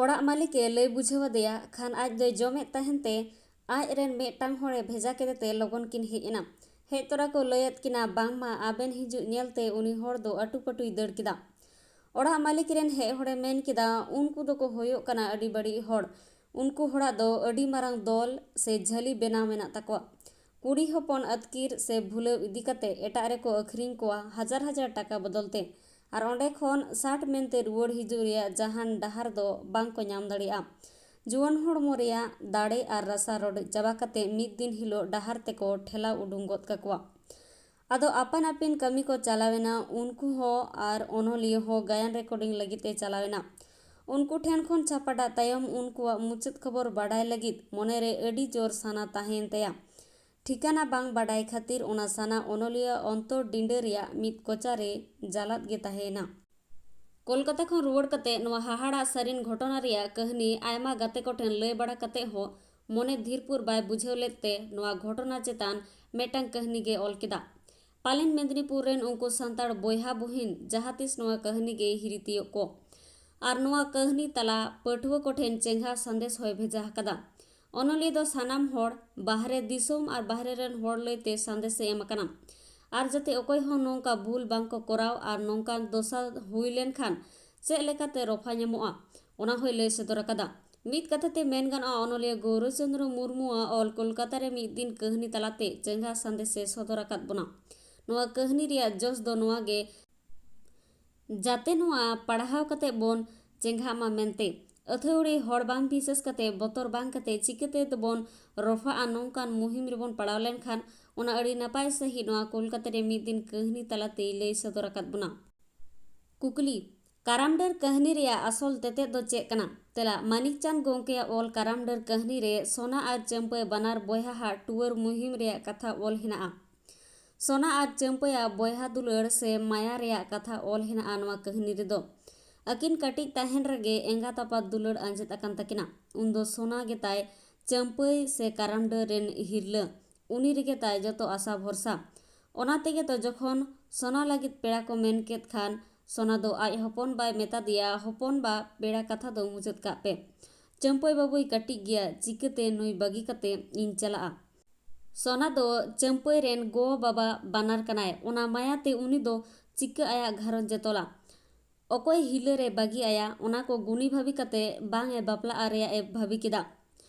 ᱚᱲᱟᱜ ᱢᱟᱹᱞᱤᱠ ᱮ ᱞᱟᱹᱭ ᱵᱩᱡᱷᱟᱹᱣ ᱟᱫᱮᱭᱟ ᱠᱷᱟᱱ, ᱟᱡ ᱫᱚᱭ ᱡᱚᱢᱮᱫ ᱛᱟᱦᱮᱱ ᱛᱮ ᱟᱡ ᱨᱮᱱ ᱢᱤᱫᱴᱟᱝ ᱦᱚᱲᱮ ᱵᱷᱮᱡᱟ ᱠᱮᱫᱮ ᱛᱮ ᱞᱚᱜᱚᱱ ᱠᱤᱱ ᱦᱮᱡ ᱮᱱᱟ᱾ ᱦᱮᱡ ᱛᱚᱨᱟ ᱠᱚ ᱞᱟᱹᱭᱟᱫ ᱠᱤᱱᱟ, ᱵᱟᱝᱢᱟ ᱟᱵᱮᱱ ᱦᱤᱡᱩᱜ ᱧᱮᱞᱛᱮ ᱩᱱᱤ ᱦᱚᱲ ᱫᱚ ᱟᱹᱴᱩᱯᱟᱹᱴᱩᱭ ᱫᱟᱹᱲ ᱠᱮᱫᱟ᱾ ᱚᱲᱟᱜ ᱢᱟᱹᱞᱤᱠ ᱨᱮᱱ ᱦᱮᱡ ᱦᱚᱲᱮ ᱢᱮᱱ ᱠᱮᱫᱟ, ᱩᱱᱠᱩ ᱫᱚᱠᱚ ᱦᱩᱭᱩᱜ ᱠᱟᱱᱟ ᱟᱹᱰᱤ ᱵᱟᱹᱲᱤᱡ ᱦᱚᱲ᱾ ᱩᱱᱠᱩ ᱦᱚᱲᱟᱜ ᱫᱚ ᱟᱹᱰᱤ ᱢᱟᱨᱟᱝ ᱫᱚᱞ ᱥᱮ ᱡᱷᱟᱹᱞᱤ ᱵᱮᱱᱟᱣ ᱢᱮᱱᱟᱜ ᱛᱟᱠᱚᱣᱟ᱾ ᱠᱩᱲᱤ ᱦᱚᱯᱚᱱ ᱟᱹᱛᱠᱤᱨ ᱥᱮ ᱵᱷᱩᱞᱟᱹᱣ ᱤᱫᱤ ᱠᱟᱛᱮ ᱮᱴᱟᱜ ᱨᱮᱠᱚ ᱟᱹᱠᱷᱨᱤᱧ ᱠᱚᱣᱟ ᱦᱟᱡᱟᱨ ᱦᱟᱡᱟᱨ ᱴᱟᱠᱟ ᱵᱚᱫᱚᱞ ᱛᱮ, ᱟᱨ ᱚᱸᱰᱮ ᱠᱷᱚᱱ ᱥᱟᱴ ᱢᱮᱱᱛᱮ ᱨᱩᱣᱟᱹᱲ ᱦᱤᱡᱩᱜ ᱨᱮᱭᱟᱜ ᱡᱟᱦᱟᱱ ᱰᱟᱦᱟᱨ ᱫᱚ ᱵᱟᱝ ᱠᱚ ᱧᱟᱢ ᱫᱟᱲᱮᱭᱟᱜᱼᱟ᱾ ᱡᱩᱣᱟᱹᱱ ᱦᱚᱲᱢᱚ ᱨᱮᱭᱟᱜ ᱫᱟᱲᱮ ᱟᱨ ᱨᱟᱥᱟ ᱨᱚᱰᱚᱡ ᱪᱟᱵᱟ ᱠᱟᱛᱮ ᱢᱤᱫ ᱫᱤᱱ ᱦᱤᱞᱳᱜ ᱰᱟᱦᱟᱨ ᱛᱮᱠᱚ ᱴᱷᱮᱞᱟᱣ ᱩᱰᱩᱝ ᱜᱚᱫ ᱠᱟᱠᱚᱣᱟ᱾ ᱟᱫᱚ ᱟᱯᱟᱱ ᱟᱹᱯᱤᱱ ᱠᱟᱹᱢᱤ ᱠᱚ ᱪᱟᱞᱟᱣᱮᱱᱟ᱾ ᱩᱱᱠᱩ ᱦᱚᱸ ᱟᱨ ᱚᱱᱚᱞᱤᱭᱟᱹ ᱦᱚᱸ ᱜᱟᱭᱟᱱ ᱨᱮᱠᱚᱨᱰᱤᱝ ᱞᱟᱹᱜᱤᱫ ᱮ ᱪᱟᱞᱟᱣᱮᱱᱟ᱾ ᱩᱱᱠᱩ ᱴᱷᱮᱱ ᱠᱷᱚᱱ ᱪᱷᱟᱯᱟᱰᱟᱜ ᱛᱟᱭᱚᱢ ᱩᱱᱠᱩᱣᱟᱜ ᱢᱩᱪᱟᱹᱫ ᱠᱷᱚᱵᱚᱨ ᱵᱟᱰᱟᱭ ᱞᱟᱹᱜᱤᱫ ᱢᱚᱱᱮᱨᱮ ᱟᱹᱰᱤ ᱡᱳᱨ ᱥᱟᱱᱟ ᱛᱟᱦᱮᱸᱭᱮᱱ ᱛᱟᱭᱟ᱾ ᱴᱷᱤᱠᱟᱹᱱᱟ ᱵᱟᱝ ᱵᱟᱰᱟᱭ ᱠᱷᱟᱹᱛᱤᱨ ᱚᱱᱟ ᱥᱟᱱᱟ ᱚᱱᱚᱞᱤᱭᱟᱹ ᱚᱱᱛᱚᱨ ᱰᱤᱸᱰᱟᱹ ᱨᱮᱭᱟᱜ ᱢᱤᱫ ᱠᱚᱪᱟ ᱨᱮ ᱡᱟᱞᱟᱫ ᱜᱮ ᱛᱟᱦᱮᱸᱭᱮᱱᱟ᱾ ᱠᱳᱞᱠᱟᱛᱟ ᱠᱷᱚᱱ ᱨᱩᱣᱟᱹᱲ ᱠᱟᱛᱮ ᱱᱚᱣᱟ ᱦᱟᱦᱟᱲᱟᱜ ᱥᱟᱹᱨᱤᱱ ᱜᱷᱚᱴᱚᱱᱟ ᱨᱮᱭᱟᱜ ᱠᱟᱹᱦᱱᱤ ᱟᱭᱢᱟ ᱜᱟᱛᱮ ᱠᱚᱴᱷᱮᱱ ᱞᱟᱹᱭ ᱵᱟᱲᱟ ᱠᱟᱛᱮ ᱦᱚᱸ ᱢᱚᱱᱮ ᱫᱷᱤᱨᱯᱩᱨ ᱵᱟᱭ ᱵᱩᱡᱷᱟᱹᱣ ᱞᱮᱫ ᱛᱮ ᱱᱚᱣᱟ ᱜᱷᱚᱴᱚᱱᱟ ᱪᱮᱛᱟᱱ ᱢᱤᱫᱴᱟᱝ ᱠᱟᱹᱦᱱᱤ ᱜᱮ ᱚᱞ ᱠᱮᱫᱟ᱾ ᱯᱟᱞᱮᱱ ᱢᱮᱫᱽᱱᱤᱯᱩᱨ ᱨᱮᱱ ᱩᱱᱠᱩ ᱥᱟᱱᱛᱟᱲ ᱵᱚᱭᱦᱟ ᱵᱩᱦᱤᱱ ᱡᱟᱦᱟᱸ ᱛᱤᱥ ᱱᱚᱣᱟ ᱠᱟᱹᱦᱱᱤ ᱜᱮ ᱦᱤᱨᱤ ᱛᱤᱭᱳᱜ ᱠᱚ᱾ ᱟᱨ ᱱᱚᱣᱟ ᱠᱟᱹᱦᱱᱤ ᱛᱟᱞᱟ ᱯᱟᱹᱴᱷᱩᱣᱟᱹ ᱠᱚᱴᱷᱮᱱ ᱪᱮᱸᱜᱷᱟ ᱥᱟᱸᱫᱮᱥ ᱦᱚᱸᱭ ᱵᱷᱮᱡᱟ ᱟᱠᱟᱫᱟ᱾ ᱚᱱᱚᱞᱤᱭᱟᱹ ᱫᱚ ᱥᱟᱱᱟᱢ ᱦᱚᱲ, ᱵᱟᱦᱨᱮ ᱫᱤᱥᱚᱢ ᱟᱨ ᱵᱟᱦᱨᱮ ᱨᱮᱱ ᱦᱚᱲ ᱞᱟᱹᱭᱛᱮ ᱥᱟᱸᱫᱮᱥᱮ ᱮᱢ ᱟᱠᱟᱱᱟ᱾ ᱟᱨ ᱡᱟᱛᱮ ᱚᱠᱚᱭ ᱦᱚᱸ ᱱᱚᱝᱠᱟ ᱵᱷᱩᱞ ᱵᱟᱝ ᱠᱚ ᱠᱚᱨᱟᱣ ᱟᱨ ᱱᱚᱝᱠᱟᱱ ᱫᱚᱥᱟ ᱦᱩᱭ ᱞᱮᱱᱠᱷᱟᱱ ᱪᱮᱫ ᱞᱮᱠᱟᱛᱮ ᱨᱚᱯᱷᱟ ᱧᱟᱢᱚᱜᱼᱟ, ᱚᱱᱟ ᱦᱚᱸᱭ ᱞᱟᱹᱭ ᱥᱚᱫᱚᱨ ᱟᱠᱟᱫᱟ᱾ ᱢᱤᱫ ᱠᱟᱛᱷᱟ ᱛᱮ ᱢᱮᱱ ᱜᱟᱱᱚᱜᱼᱟ, ᱚᱱᱚᱞᱤᱭᱟᱹ ᱜᱳᱣᱨᱚᱪᱚᱸᱫᱽᱨᱚ ᱢᱩᱨᱢᱩᱣᱟᱜ ᱚᱞ ᱠᱳᱞᱠᱟᱛᱟ ᱨᱮ ᱢᱤᱫ ᱫᱤᱱ ᱠᱟᱹᱦᱱᱤ ᱛᱟᱞᱟᱛᱮ ᱪᱮᱸᱜᱷᱟ ᱥᱟᱸᱫᱮᱥᱮ ᱥᱚᱫᱚᱨ ᱟᱠᱟᱫ ᱵᱚᱱᱟ᱾ ᱱᱚᱣᱟ ᱠᱟᱹᱦᱱᱤ ᱨᱮᱭᱟᱜ ᱡᱚᱥ ᱫᱚ ᱱᱚᱣᱟ ᱜᱮ, ᱡᱟᱛᱮ ᱱᱚᱣᱟ ᱯᱟᱲᱦᱟᱣ ᱠᱟᱛᱮ ᱵᱚᱱ ᱪᱮᱸᱜᱷᱟᱜ ᱢᱟ ᱢᱮᱱᱛᱮ᱾ ᱟᱹᱛᱷᱟᱹᱣᱲᱤ ᱦᱚᱲ ᱵᱟᱝ ᱵᱤᱥᱮᱥ ᱠᱟᱛᱮ ᱵᱚᱛᱚᱨ ᱵᱟᱝ ᱠᱟᱛᱮ ᱪᱤᱠᱟᱹᱛᱮ ᱫᱚᱵᱚᱱ ᱨᱚᱯᱷᱟᱜᱼᱟ, ᱱᱚᱝᱠᱟᱱ ᱢᱩᱦᱤᱢ ᱨᱮᱵᱚᱱ ᱯᱟᱲᱟᱣ ᱞᱮᱱᱠᱷᱟᱱ ᱚᱱᱟ ᱟᱹᱰᱤ ᱱᱟᱯᱟᱭ ᱥᱟᱺᱦᱤᱡ ᱱᱚᱣᱟ ᱠᱳᱞᱠᱟᱛᱟ ᱨᱮ ᱢᱤᱫ ᱫᱤᱱ ᱠᱟᱹᱦᱱᱤ ᱛᱟᱞᱟᱛᱮᱭ ᱞᱟᱹᱭ ᱥᱚᱫᱚᱨ ᱟᱠᱟᱫ ᱵᱚᱱᱟ᱾ ᱠᱩᱠᱞᱤ, ᱠᱟᱨᱟᱢ ᱰᱟᱹᱨ ᱠᱟᱹᱦᱱᱤ ᱨᱮᱭᱟᱜ ᱟᱥᱚᱞ ᱛᱮᱛᱮᱫ ᱫᱚ ᱪᱮᱫ ᱠᱟᱱᱟ? ᱛᱮᱞᱟ, ᱢᱟᱱᱤᱠ ᱪᱟᱸᱫᱽ ᱜᱚᱢᱠᱮᱭᱟᱜ ᱚᱞ ᱠᱟᱨᱟᱢ ᱰᱟᱹᱨ ᱠᱟᱹᱦᱱᱤ ᱨᱮ ᱥᱚᱱᱟ ᱟᱨ ᱪᱟᱹᱢᱯᱟᱹᱭ ᱵᱟᱱᱟᱨ ᱵᱚᱭᱦᱟ ᱦᱟᱜ ᱴᱩᱣᱟᱹᱨ ᱢᱩᱦᱤᱢ ᱨᱮᱭᱟᱜ ᱠᱟᱛᱷᱟ ᱚᱞ ᱦᱮᱱᱟᱜᱼᱟ᱾ ᱥᱚᱱᱟ ᱟᱨ ᱪᱟᱹᱢᱯᱟᱹᱭᱟᱜ ᱵᱚᱭᱦᱟ ᱫᱩᱞᱟᱹᱲ ᱥᱮ ᱢᱟᱭᱟ ᱨᱮᱭᱟᱜ ᱠᱟᱛᱷᱟ ᱚᱞ ᱦᱮᱱᱟᱜᱼᱟ ᱱᱚᱣᱟ ᱠᱟᱹᱦᱱᱤ ᱨᱮᱫᱚ᱾ ᱟᱹᱠᱤᱱ ᱠᱟᱹᱴᱤᱡ ᱛᱟᱦᱮᱱ ᱨᱮᱜᱮ ᱮᱸᱜᱟᱛ ᱟᱯᱟᱛ ᱫᱩᱞᱟᱹᱲ ᱟᱸᱡᱮᱫ ᱟᱠᱟᱱ ᱛᱟᱹᱠᱤᱱᱟ᱾ ᱩᱱᱫᱚ ᱥᱚᱱᱟ ᱜᱮᱛᱟᱭ ᱪᱟᱹᱢᱯᱟᱹᱭ ᱥᱮ ᱠᱟᱨᱟᱢ ᱰᱟᱹᱨ ᱨᱮᱱ ᱦᱤᱨᱞᱟᱹ᱾ ᱩᱱᱤ ᱨᱮᱜᱮ ᱛᱟᱭ ᱡᱚᱛᱚ ᱟᱥᱟ ᱵᱷᱚᱨᱥᱟ᱾ ᱚᱱᱟ ᱛᱮᱜᱮ ᱛᱚ ᱡᱚᱠᱷᱚᱱ ᱥᱚᱱᱟ ᱞᱟᱹᱜᱤᱫ ᱯᱮᱲᱟ ᱠᱚ ᱢᱮᱱ ᱠᱮᱫ ᱠᱷᱟᱱ ᱥᱚᱱᱟ ᱫᱚ ᱟᱡ ᱦᱚᱯᱚᱱ ᱵᱟᱭ ᱢᱮᱛᱟ ᱫᱮᱭᱟ, "ᱦᱚᱯᱚᱱ ᱵᱟ, ᱯᱮᱲᱟ ᱠᱟᱛᱷᱟ ᱫᱚ ᱢᱩᱪᱟᱹᱫ ᱠᱟᱜ ᱯᱮ᱾ ᱪᱟᱹᱢᱯᱟᱹᱭ ᱵᱟᱹᱵᱩᱭ ᱠᱟᱹᱴᱤᱡ ᱜᱮᱭᱟ, ᱪᱤᱠᱟᱹᱛᱮ ᱱᱩᱭ ᱵᱟᱹᱜᱤ ᱠᱟᱛᱮ ᱤᱧ ᱪᱟᱞᱟᱜᱼᱟ?" ᱥᱚᱱᱟ ᱫᱚ ᱪᱟᱹᱢᱯᱟᱹᱭ ᱨᱮᱱ ᱜᱚ ᱵᱟᱵᱟ ᱵᱟᱱᱟᱨ ᱠᱟᱱᱟᱭ, ᱚᱱᱟ ᱢᱟᱭᱟ ᱛᱮ ᱩᱱᱤ ᱫᱚ ᱪᱤᱠᱟᱹ ᱟᱭᱟᱜ ᱜᱷᱟᱨᱚᱸᱡᱽ ᱮ ᱛᱚᱞᱟ? ᱚᱠᱚᱭ ᱦᱤᱞᱟᱹ ᱨᱮ ᱵᱟᱹᱜᱤ ᱟᱭᱟ, ᱚᱱᱟ ᱠᱚ ᱜᱩᱱᱤ ᱵᱷᱟᱹᱵᱤ ᱠᱟᱛᱮ ᱵᱟᱝ ᱮ ᱵᱟᱯᱞᱟᱜᱼᱟ ᱨᱮᱭᱟᱜ ᱮ ᱵᱷᱟᱹᱵᱤ ᱠᱮᱫᱟ᱾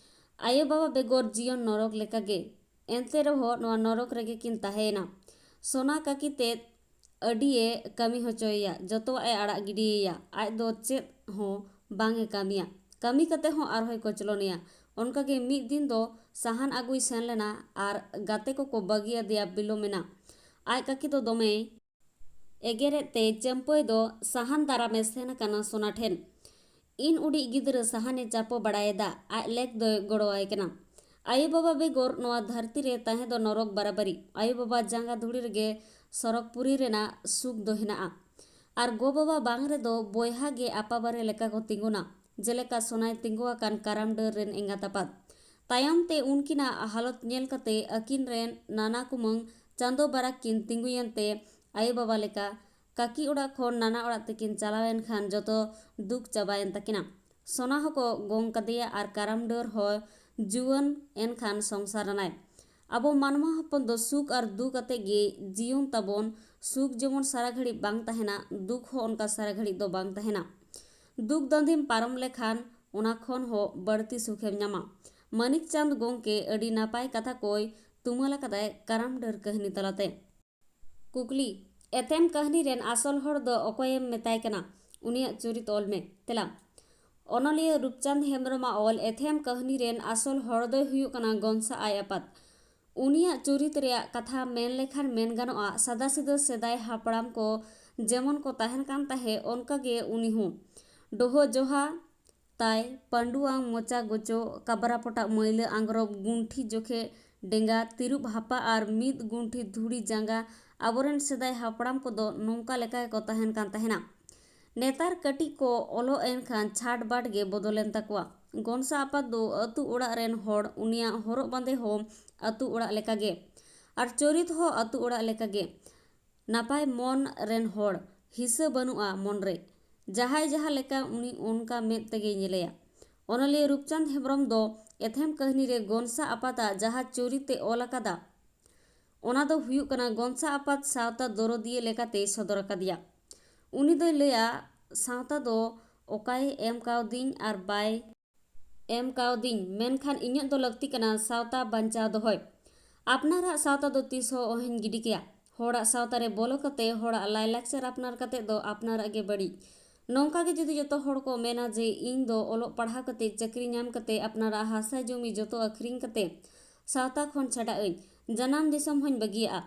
ᱟᱭᱳ ᱵᱟᱵᱟ ᱵᱮᱜᱚᱨ ᱡᱤᱭᱚᱱ ᱱᱚᱨᱚᱠ ᱞᱮᱠᱟᱜᱮ᱾ ᱮᱱᱛᱮ ᱨᱮᱦᱚᱸ ᱱᱚᱣᱟ ᱱᱚᱨᱚᱠ ᱨᱮᱜᱮ ᱠᱤᱱ ᱛᱟᱦᱮᱸᱭᱮᱱᱟ᱾ ᱥᱚᱱᱟ ᱠᱟᱹᱠᱤ ᱛᱮᱫ ᱟᱹᱰᱤᱭᱮ ᱠᱟᱹᱢᱤ ᱦᱚᱪᱚᱭᱮᱭᱟ, ᱡᱚᱛᱚᱣᱟᱜ ᱮ ᱟᱲᱟᱜ ᱜᱤᱰᱤᱭᱮᱭᱟ᱾ ᱟᱡ ᱫᱚ ᱪᱮᱫ ᱦᱚᱸ ᱵᱟᱝ ᱮ ᱠᱟᱹᱢᱤᱭᱟ᱾ ᱠᱟᱹᱢᱤ ᱠᱟᱛᱮ ᱦᱚᱸ ᱟᱨᱦᱚᱸᱭ ᱠᱚᱪᱞᱚᱱᱮᱭᱟ᱾ ᱚᱱᱠᱟᱜᱮ ᱢᱤᱫ ᱫᱤᱱ ᱫᱚ ᱥᱟᱦᱟᱱ ᱟᱹᱜᱩᱭ ᱥᱮᱱ ᱞᱮᱱᱟ ᱟᱨ ᱜᱟᱛᱮ ᱠᱚᱠᱚ ᱵᱟᱹᱜᱤ ᱟᱫᱮᱭᱟ ᱵᱤᱞᱚᱢ ᱮᱱᱟ᱾ ᱟᱡ ᱠᱟᱹᱠᱤ ᱫᱚ ᱫᱚᱢᱮᱭ ᱮᱜᱮᱨᱮᱫ ᱛᱮ ᱪᱟᱹᱢᱯᱟᱹᱭ ᱫᱚ ᱥᱟᱦᱟᱱ ᱫᱟᱨᱟᱢᱮ ᱥᱮᱱ ᱟᱠᱟᱱᱟ ᱥᱚᱱᱟ ᱴᱷᱮᱱ᱾ ᱤᱱ ᱩᱰᱤᱡ ᱜᱤᱫᱽᱨᱟᱹ ᱥᱟᱦᱟᱱᱮ ᱪᱟᱯᱚ ᱵᱟᱲᱟᱭᱮᱫᱟ, ᱟᱡ ᱞᱮᱠ ᱫᱚᱭ ᱜᱚᱲᱚᱣᱟᱭ ᱠᱟᱱᱟ᱾ ᱟᱭᱳ ᱵᱟᱵᱟ ᱵᱮᱜᱚᱨ ᱱᱚᱣᱟ ᱫᱷᱟᱹᱨᱛᱤ ᱨᱮ ᱛᱟᱦᱮᱸ ᱫᱚ ᱱᱚᱨᱚᱠ ᱵᱟᱨᱟᱵᱟᱨᱤ᱾ ᱟᱭᱳ ᱵᱟᱵᱟ ᱡᱟᱸᱜᱟ ᱫᱷᱩᱲᱤ ᱨᱮᱜᱮ ᱥᱚᱨᱚᱜᱽ ᱯᱩᱨᱤ ᱨᱮᱱᱟᱜ ᱥᱩᱠ ᱫᱚ ᱦᱮᱱᱟᱜᱼᱟ᱾ ᱟᱨ ᱜᱚ ᱵᱟᱵᱟ ᱵᱟᱝ ᱨᱮᱫᱚ ᱵᱚᱭᱦᱟ ᱜᱮ ᱟᱯᱟᱵᱟᱨᱮ ᱞᱮᱠᱟ ᱠᱚ ᱛᱤᱸᱜᱩᱱᱟ, ᱡᱮᱞᱮᱠᱟ ᱥᱚᱱᱟᱭ ᱛᱤᱸᱜᱩ ᱟᱠᱟᱱ ᱠᱟᱨᱟᱢ ᱰᱟᱹᱨ ᱨᱮᱱ ᱮᱸᱜᱟᱛ ᱟᱯᱟᱛ᱾ ᱛᱟᱭᱚᱢ ᱛᱮ ᱩᱱᱠᱤᱱᱟᱜ ᱦᱟᱞᱚᱛ ᱧᱮᱞ ᱠᱟᱛᱮ ᱟᱹᱠᱤᱱ ᱨᱮᱱ ᱱᱟᱱᱟ ᱠᱩᱢᱟᱹᱝ ᱪᱟᱸᱫᱚ ᱵᱟᱨᱟᱠ ᱠᱤᱱ ᱛᱤᱸᱜᱩᱭᱮᱱ ᱛᱮ ᱟᱭᱳ ᱵᱟᱵᱟ ᱞᱮᱠᱟ ᱠᱟᱹᱠᱤ ᱚᱲᱟᱜ ᱠᱷᱚᱱ ᱱᱟᱱᱟ ᱚᱲᱟᱜ ᱛᱮᱠᱤᱱ ᱪᱟᱞᱟᱣᱮᱱ ᱠᱷᱟᱱ ᱡᱚᱛᱚ ᱫᱩᱠ ᱪᱟᱵᱟᱭᱮᱱ ᱛᱟᱹᱠᱤᱱᱟ᱾ ᱥᱚᱱᱟ ᱦᱚᱸᱠᱚ ᱜᱚᱝ ᱠᱟᱫᱮᱭᱟ ᱟᱨ ᱠᱟᱨᱟᱢ ᱰᱟᱹᱨ ᱦᱚᱸ ᱡᱩᱣᱟᱹᱱ ᱮᱱᱠᱷᱟᱱ ᱥᱚᱝᱥᱟᱨ ᱟᱱᱟᱭ᱾ ᱟᱵᱚ ᱢᱟᱱᱣᱟ ᱦᱚᱯᱚᱱ ᱫᱚ ᱥᱩᱠ ᱟᱨ ᱫᱩᱠ ᱟᱛᱮ ᱜᱮ ᱡᱤᱭᱚᱱ ᱛᱟᱵᱚᱱ᱾ ᱥᱩᱠ ᱡᱮᱢᱚᱱ ᱥᱟᱨᱟ ᱜᱷᱟᱹᱲᱤᱡ ᱵᱟᱝ ᱛᱟᱦᱮᱱᱟ, ᱫᱩᱠ ᱦᱚᱸ ᱚᱱᱠᱟ ᱥᱟᱨᱟ ᱜᱷᱟᱹᱲᱤᱡ ᱫᱚ ᱵᱟᱝ ᱛᱟᱦᱮᱱᱟ᱾ ᱫᱩᱠ ᱫᱟᱸᱫᱷᱤᱢ ᱯᱟᱨᱚᱢ ᱞᱮᱠᱷᱟᱱ ᱚᱱᱟ ᱠᱷᱚᱱ ᱦᱚᱸ ᱵᱟᱹᱲᱛᱤ ᱥᱩᱠᱷᱮᱢ ᱧᱟᱢᱟ᱾ ᱢᱟᱹᱱᱤᱠ ᱪᱟᱸᱫᱽ ᱜᱚᱝᱠᱮ ᱟᱹᱰᱤ ᱱᱟᱯᱟᱭ ᱠᱟᱛᱷᱟ ᱠᱚᱭ ᱛᱩᱢᱟᱹᱞ ᱟᱠᱟᱫᱟᱭ ᱠᱟᱨᱟᱢ ᱰᱟᱹᱨ ᱠᱟᱹᱦᱱᱤ ᱛᱟᱞᱟᱛᱮ᱾ ᱠᱩᱠᱞᱤ, ᱮᱛᱮᱢ ᱠᱟᱹᱦᱱᱤ ᱨᱮᱱ ᱟᱥᱚᱞ ᱦᱚᱲ ᱫᱚ ᱚᱠᱚᱭᱮᱢ ᱢᱮᱛᱟᱭ ᱠᱟᱱᱟ? ᱩᱱᱤᱭᱟᱜ ᱪᱩᱨᱤᱛ ᱚᱞ ᱢᱮ᱾ ᱛᱮᱞᱟ, ᱚᱱᱚᱞᱤᱭᱟᱹ ᱨᱩᱯᱪᱟᱸᱫᱽ ᱦᱮᱢᱵᱨᱚᱢᱟᱜ ᱚᱞ ᱮᱛᱷᱮᱢ ᱠᱟᱹᱦᱱᱤ ᱨᱮᱱ ᱟᱥᱚᱞ ᱦᱚᱲ ᱫᱚᱭ ᱦᱩᱭᱩᱜ ᱠᱟᱱᱟ ᱜᱚᱱᱥᱟ ᱟᱡ ᱟᱯᱟᱛ᱾ ᱩᱱᱤᱭᱟᱜ ᱪᱩᱨᱤᱛ ᱨᱮᱭᱟᱜ ᱠᱟᱛᱷᱟ ᱢᱮᱱ ᱞᱮᱠᱷᱟᱱ ᱢᱮᱱ ᱜᱟᱱᱚᱜᱼᱟ, ᱥᱟᱫᱟᱥᱤᱫᱟᱹ ᱥᱮᱫᱟᱭ ᱦᱟᱯᱲᱟᱢ ᱠᱚ ᱡᱮᱢᱚᱱ ᱠᱚ ᱛᱟᱦᱮᱱ ᱠᱟᱱ ᱛᱟᱦᱮᱸ, ᱚᱱᱠᱟ ᱜᱮ ᱩᱱᱤ ᱦᱚᱸ᱾ ᱰᱚᱦᱚ ᱡᱚᱦᱟ ᱛᱟᱭ, ᱯᱟᱺᱰᱩᱣᱟᱝ ᱢᱚᱪᱟ ᱜᱚᱪᱚ, ᱠᱟᱵᱨᱟ ᱯᱚᱴᱟᱜ ᱢᱟᱹᱭᱞᱟᱹ ᱟᱝᱜᱽᱨᱚᱵ, ᱜᱩᱱᱴᱷᱤ ᱡᱚᱠᱷᱮ ᱰᱮᱸᱜᱟ, ᱛᱤᱨᱩᱵ ᱦᱟᱯᱟ ᱟᱨ ᱢᱤᱫ ᱜᱩᱱᱴᱷᱤ ᱫᱷᱩᱲᱤ ᱡᱟᱸᱜᱟ᱾ ᱟᱵᱚᱨᱮᱱ ᱥᱮᱫᱟᱭ ᱦᱟᱯᱲᱟᱢ ᱠᱚᱫᱚ ᱱᱚᱝᱠᱟ ᱞᱮᱠᱟ ᱜᱮᱠᱚ ᱛᱟᱦᱮᱱ ᱠᱟᱱ ᱛᱟᱦᱮᱱᱟ᱾ ᱱᱮᱛᱟᱨ ᱠᱟᱹᱴᱤᱡ ᱠᱚ ᱚᱞᱚᱜ ᱮᱱᱠᱷᱟᱱ ᱪᱷᱟᱴᱵᱟᱴ ᱜᱮ ᱵᱚᱫᱚᱞᱮᱱ ᱛᱟᱠᱚᱣᱟ᱾ ᱜᱚᱱᱥᱟ ᱟᱯᱟᱛ ᱫᱚ ᱟᱹᱛᱩ ᱚᱲᱟᱜ ᱨᱮᱱ ᱦᱚᱲ, ᱩᱱᱤᱭᱟᱜ ᱦᱚᱨᱚᱜ ᱵᱟᱸᱫᱮ ᱦᱚᱸ ᱟᱹᱛᱩ ᱚᱲᱟᱜ ᱞᱮᱠᱟᱜᱮ ᱟᱨ ᱪᱚᱨᱤᱛ ᱦᱚᱸ ᱟᱹᱛᱩ ᱚᱲᱟᱜ ᱞᱮᱠᱟᱜᱮ᱾ ᱱᱟᱯᱟᱭ ᱢᱚᱱ ᱨᱮᱱ ᱦᱚᱲ, ᱦᱤᱥᱟᱹ ᱵᱟᱹᱱᱩᱜᱼᱟ ᱢᱚᱱ ᱨᱮ᱾ ᱡᱟᱦᱟᱸᱭ ᱡᱟᱦᱟᱸ ᱞᱮᱠᱟ ᱩᱱᱤ ᱚᱱᱠᱟ ᱢᱮᱫ ᱛᱮᱜᱮᱭ ᱧᱮᱞᱮᱭᱟ᱾ ᱚᱱᱚᱞᱤᱭᱟᱹ ᱨᱩᱯᱪᱟᱸᱫᱽ ᱦᱮᱢᱵᱨᱚᱢ ᱫᱚ ᱮᱛᱷᱮᱢ ᱠᱟᱹᱦᱱᱤ ᱨᱮ ᱜᱚᱱᱥᱟ ᱟᱯᱟᱛᱟᱜ ᱡᱟᱦᱟᱸ ᱪᱚᱨᱤᱛ ᱮ ᱚᱞ ᱟᱠᱟᱫᱟ, ᱚᱱᱟ ᱫᱚ ᱦᱩᱭᱩᱜ ᱠᱟᱱᱟ ᱜᱚᱱᱥᱟ ᱟᱯᱟᱛ ᱥᱟᱶᱛᱟ ᱫᱚᱨᱚᱫᱤᱭᱟᱹ ᱞᱮᱠᱟᱛᱮᱭ ᱥᱚᱫᱚᱨ ᱟᱠᱟᱫᱮᱭᱟ᱾ ᱩᱱᱤ ᱫᱚᱭ ᱞᱟᱹᱭᱟ, ᱥᱟᱶᱛᱟ ᱫᱚ ᱚᱠᱟᱭ ᱮᱢ ᱠᱟᱣᱫᱤᱧ ᱟᱨ ᱵᱟᱭ ᱮᱢ ᱠᱟᱣᱫᱤᱧ, ᱢᱮᱱᱠᱷᱟᱱ ᱤᱧᱟᱹᱜ ᱫᱚ ᱞᱟᱹᱠᱛᱤ ᱠᱟᱱᱟ ᱥᱟᱶᱛᱟ ᱵᱟᱧᱪᱟᱣ ᱫᱚᱦᱚᱭ᱾ ᱟᱯᱱᱟᱨᱟᱜ ᱥᱟᱶᱛᱟ ᱫᱚ ᱛᱤᱥ ᱦᱚᱸ ᱚᱦᱚᱧ ᱜᱤᱰᱤ ᱠᱮᱭᱟ᱾ ᱦᱚᱲᱟᱜ ᱥᱟᱶᱛᱟ ᱨᱮ ᱵᱚᱞᱚ ᱠᱟᱛᱮ ᱦᱚᱲᱟᱜ ᱞᱟᱭᱞᱟᱠᱪᱟᱨ ᱟᱯᱱᱟᱨ ᱠᱟᱛᱮ ᱫᱚ ᱟᱯᱱᱟᱨᱟᱜ ᱜᱮ ᱵᱟᱹᱲᱤᱡ᱾ ᱱᱚᱝᱠᱟ ᱜᱮ ᱡᱩᱫᱤ ᱡᱚᱛᱚ ᱦᱚᱲ ᱠᱚ ᱢᱮᱱᱟ ᱡᱮ ᱤᱧ ᱫᱚ ᱚᱞᱚᱜ ᱯᱟᱲᱦᱟᱣ ᱠᱟᱛᱮ, ᱪᱟᱹᱠᱨᱤ ᱧᱟᱢ ᱠᱟᱛᱮ, ᱟᱯᱱᱟᱨᱟᱜ ᱦᱟᱥᱟ ᱡᱚᱢᱤ ᱡᱚᱛᱚ ᱟᱹᱠᱷᱨᱤᱧ ᱠᱟᱛᱮ ᱥᱟᱶᱛᱟ ᱠᱷᱚᱱ ᱪᱷᱟᱰᱟᱜ ᱟᱹᱧ, ᱡᱟᱱᱟᱢ ᱫᱤᱥᱚᱢ ᱦᱚᱸᱧ ᱵᱟᱹᱜᱤᱭᱟᱜᱼᱟ,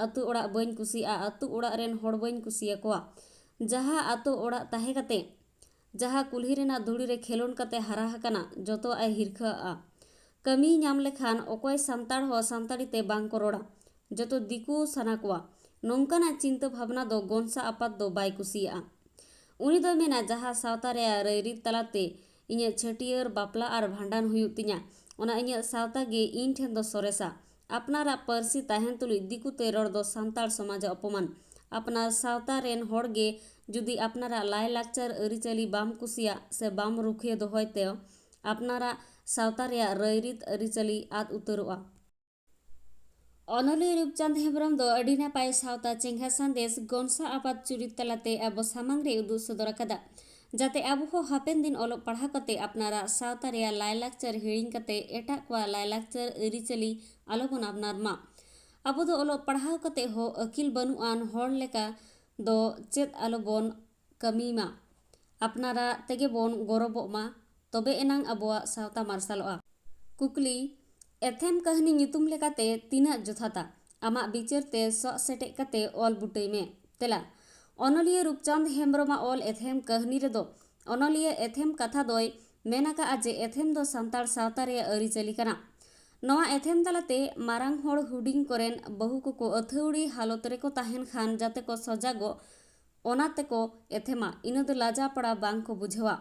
ᱟᱹᱛᱩ ᱚᱲᱟᱜ ᱵᱟᱹᱧ ᱠᱩᱥᱤᱭᱟᱜᱼᱟ, ᱟᱹᱛᱩ ᱚᱲᱟᱜ ᱨᱮᱱ ᱦᱚᱲ ᱵᱟᱹᱧ ᱠᱩᱥᱤᱭᱟᱠᱚᱣᱟ, ᱡᱟᱦᱟᱸ ᱟᱹᱛᱩ ᱚᱲᱟᱜ ᱛᱟᱦᱮᱸ ᱠᱟᱛᱮ ᱡᱟᱦᱟᱸ ᱠᱩᱞᱦᱤ ᱨᱮᱱᱟᱜ ᱫᱷᱩᱲᱤ ᱨᱮ ᱠᱷᱮᱞᱳᱰ ᱠᱟᱛᱮ ᱦᱟᱨᱟ ᱟᱠᱟᱱᱟ, ᱡᱚᱛᱚᱣᱟᱜ ᱮ ᱦᱤᱨᱠᱷᱟᱹ ᱟᱜᱼᱟ᱾ ᱠᱟᱹᱢᱤᱭ ᱧᱟᱢ ᱞᱮᱠᱷᱟᱱ ᱚᱠᱚᱭ ᱥᱟᱱᱛᱟᱲ ᱦᱚᱸ ᱥᱟᱱᱛᱟᱲᱤ ᱛᱮ ᱵᱟᱝ ᱠᱚ ᱨᱚᱲᱟ, ᱡᱚᱛᱚ ᱫᱤᱠᱩ ᱥᱟᱱᱟ ᱠᱚᱣᱟ, ᱱᱚᱝᱠᱟᱱᱟᱜ ᱪᱤᱱᱛᱟᱹ ᱵᱷᱟᱵᱽᱱᱟ ᱫᱚ ᱜᱚᱱᱥᱟ ᱟᱯᱟᱛ ᱫᱚ ᱵᱟᱭ ᱠᱩᱥᱤᱭᱟᱜᱼᱟ᱾ ᱩᱱᱤ ᱫᱚᱭ ᱢᱮᱱᱟ, ᱡᱟᱦᱟᱸ ᱥᱟᱶᱛᱟ ᱨᱮᱭᱟᱜ ᱨᱟᱹᱭᱨᱤᱛ ᱛᱟᱞᱟᱛᱮ ᱤᱧᱟᱹᱜ ᱪᱷᱟᱹᱴᱭᱟᱹᱨ, ᱵᱟᱯᱞᱟ ᱟᱨ ᱵᱷᱟᱸᱰᱟᱱ ᱦᱩᱭᱩᱜ ᱛᱤᱧᱟ, ᱚᱱᱟ ᱤᱧᱟᱹᱜ ᱥᱟᱶᱛᱟ ᱜᱮ ᱤᱧ ᱴᱷᱮᱱ ᱫᱚ ᱥᱚᱨᱮᱥᱟ᱾ ᱟᱯᱱᱟᱨᱟᱜ ᱯᱟᱹᱨᱥᱤ ᱛᱟᱦᱮᱱ ᱛᱩᱞᱩᱡ ᱫᱤᱠᱩ ᱛᱮ ᱨᱚᱲ ᱫᱚ ᱥᱟᱱᱛᱟᱲ ᱥᱚᱢᱟᱡᱟᱜ ᱚᱯᱚᱢᱟᱱ᱾ ᱟᱯᱱᱟᱨ ᱥᱟᱶᱛᱟ ᱨᱮᱱ ᱦᱚᱲ ᱜᱮ ᱡᱩᱫᱤ ᱟᱯᱱᱟᱨᱟᱜ ᱞᱟᱭᱼᱞᱟᱠᱪᱟᱨ ᱟᱹᱨᱤᱪᱟᱹᱞᱤ ᱵᱟᱢ ᱠᱩᱥᱤᱭᱟᱜ ᱥᱮ ᱵᱟᱢ ᱨᱩᱠᱷᱤᱭᱟᱹ ᱫᱚᱦᱚᱭ ᱛᱮ, ᱟᱯᱱᱟᱨᱟᱜ ᱥᱟᱶᱛᱟ ᱨᱮᱭᱟᱜ ᱨᱟᱹᱭᱨᱤᱛ ᱟᱹᱨᱤᱪᱟᱹᱞᱤ ᱟᱫ ᱩᱛᱟᱹᱨᱚᱜᱼᱟ᱾ ᱚᱱᱚᱞᱤᱭᱟᱹ ᱨᱩᱯᱪᱟᱸᱫᱽ ᱦᱮᱢᱵᱨᱚᱢ ᱫᱚ ᱟᱹᱰᱤ ᱱᱟᱯᱟᱭ ᱥᱟᱶᱛᱟ ᱪᱮᱸᱜᱷᱟ ᱥᱟᱸᱫᱮᱥ ᱜᱚᱱᱥᱟ ᱟᱯᱟᱛ ᱪᱩᱨᱤᱛ ᱛᱟᱞᱟᱛᱮ ᱟᱵᱚ ᱥᱟᱢᱟᱝ ᱨᱮ ᱩᱫᱩᱜ ᱥᱚᱫᱚᱨ ᱟᱠᱟᱫᱟ, ᱡᱟᱛᱮ ᱟᱵᱚ ᱦᱚᱸ ᱦᱟᱯᱮᱱ ᱫᱤᱱ ᱚᱞᱚᱜ ᱯᱟᱲᱦᱟᱣ ᱠᱟᱛᱮ ᱟᱯᱱᱟᱨᱟᱜ ᱥᱟᱶᱛᱟ ᱨᱮᱭᱟᱜ ᱞᱟᱭᱼᱞᱟᱠᱪᱟᱨ ᱦᱤᱲᱤᱧ ᱠᱟᱛᱮ ᱮᱴᱟᱜ ᱠᱚᱣᱟᱜ ᱞᱟᱭᱼᱞᱟᱠᱪᱟᱨ ᱟᱹᱨᱤᱪᱟᱹᱞᱤ ᱟᱞᱚᱵᱚᱱ ᱟᱯᱱᱟᱨ ᱢᱟ᱾ ᱟᱵᱚ ᱫᱚ ᱚᱞᱚᱜ ᱯᱟᱲᱦᱟᱣ ᱠᱟᱛᱮ ᱦᱚᱸ ᱟᱹᱠᱤᱞ ᱵᱟᱹᱱᱩᱜ ᱟᱱ ᱦᱚᱲ ᱞᱮᱠᱟ ᱫᱚ ᱪᱮᱫ ᱟᱞᱚᱵᱚᱱ ᱠᱟᱹᱢᱤ ᱢᱟ᱾ ᱟᱯᱱᱟᱨᱟᱜ ᱛᱮᱜᱮ ᱵᱚᱱ ᱜᱚᱨᱚᱵᱚᱜ ᱢᱟ, ᱛᱚᱵᱮ ᱮᱱᱟᱝ ᱟᱵᱚᱣᱟᱜ ᱥᱟᱶᱛᱟ ᱢᱟᱨᱥᱟᱞᱚᱜᱼᱟ᱾ ᱠᱩᱠᱞᱤ, ᱮᱛᱷᱮᱢ ᱠᱟᱹᱦᱱᱤ ᱧᱩᱛᱩᱢ ᱞᱮᱠᱟᱛᱮ ᱛᱤᱱᱟᱹᱜ ᱡᱚᱛᱷᱟᱛᱟ? ᱟᱢᱟᱜ ᱵᱤᱪᱟᱹᱨ ᱛᱮ ᱥᱚᱜ ᱥᱮᱴᱮᱡ ᱠᱟᱛᱮ ᱚᱞ ᱵᱩᱴᱟᱹᱭ ᱢᱮ᱾ ᱛᱮᱞᱟ, ᱚᱱᱚᱞᱤᱭᱟᱹ ᱨᱩᱯᱪᱟᱸᱫᱽ ᱦᱮᱢᱵᱨᱚᱢᱟᱜ ᱚᱞ ᱮᱛᱷᱮᱢ ᱠᱟᱹᱦᱱᱤ ᱨᱮᱫᱚ ᱚᱱᱚᱞᱤᱭᱟᱹ ᱮᱛᱷᱮᱢ ᱠᱟᱛᱷᱟ ᱫᱚᱭ ᱢᱮᱱ ᱟᱠᱟᱫᱼᱟ ᱡᱮ ᱮᱛᱷᱮᱢ ᱫᱚ ᱥᱟᱱᱛᱟᱲ ᱥᱟᱶᱛᱟ ᱨᱮᱭᱟᱜ ᱟᱹᱨᱤᱪᱟᱹᱞᱤ ᱠᱟᱱᱟ᱾ ᱱᱚᱣᱟ ᱮᱛᱷᱮᱢ ᱛᱟᱞᱟᱛᱮ ᱢᱟᱨᱟᱝ ᱦᱚᱲ ᱦᱩᱰᱤᱧ ᱠᱚᱨᱮᱱ ᱵᱟᱹᱦᱩ ᱠᱚᱠᱚ ᱟᱹᱛᱷᱟᱹᱣᱲᱤ ᱦᱟᱞᱚᱛ ᱨᱮᱠᱚ ᱛᱟᱦᱮᱱ ᱠᱷᱟᱱ ᱡᱟᱛᱮ ᱠᱚ ᱥᱚᱡᱟᱜᱚᱜ, ᱚᱱᱟ ᱛᱮᱠᱚ ᱮᱛᱷᱮᱢᱟ, ᱤᱱᱟᱹ ᱫᱚ ᱞᱟᱡᱟ ᱯᱟᱲᱟ ᱵᱟᱝ ᱠᱚ ᱵᱩᱡᱷᱟᱹᱣᱟ᱾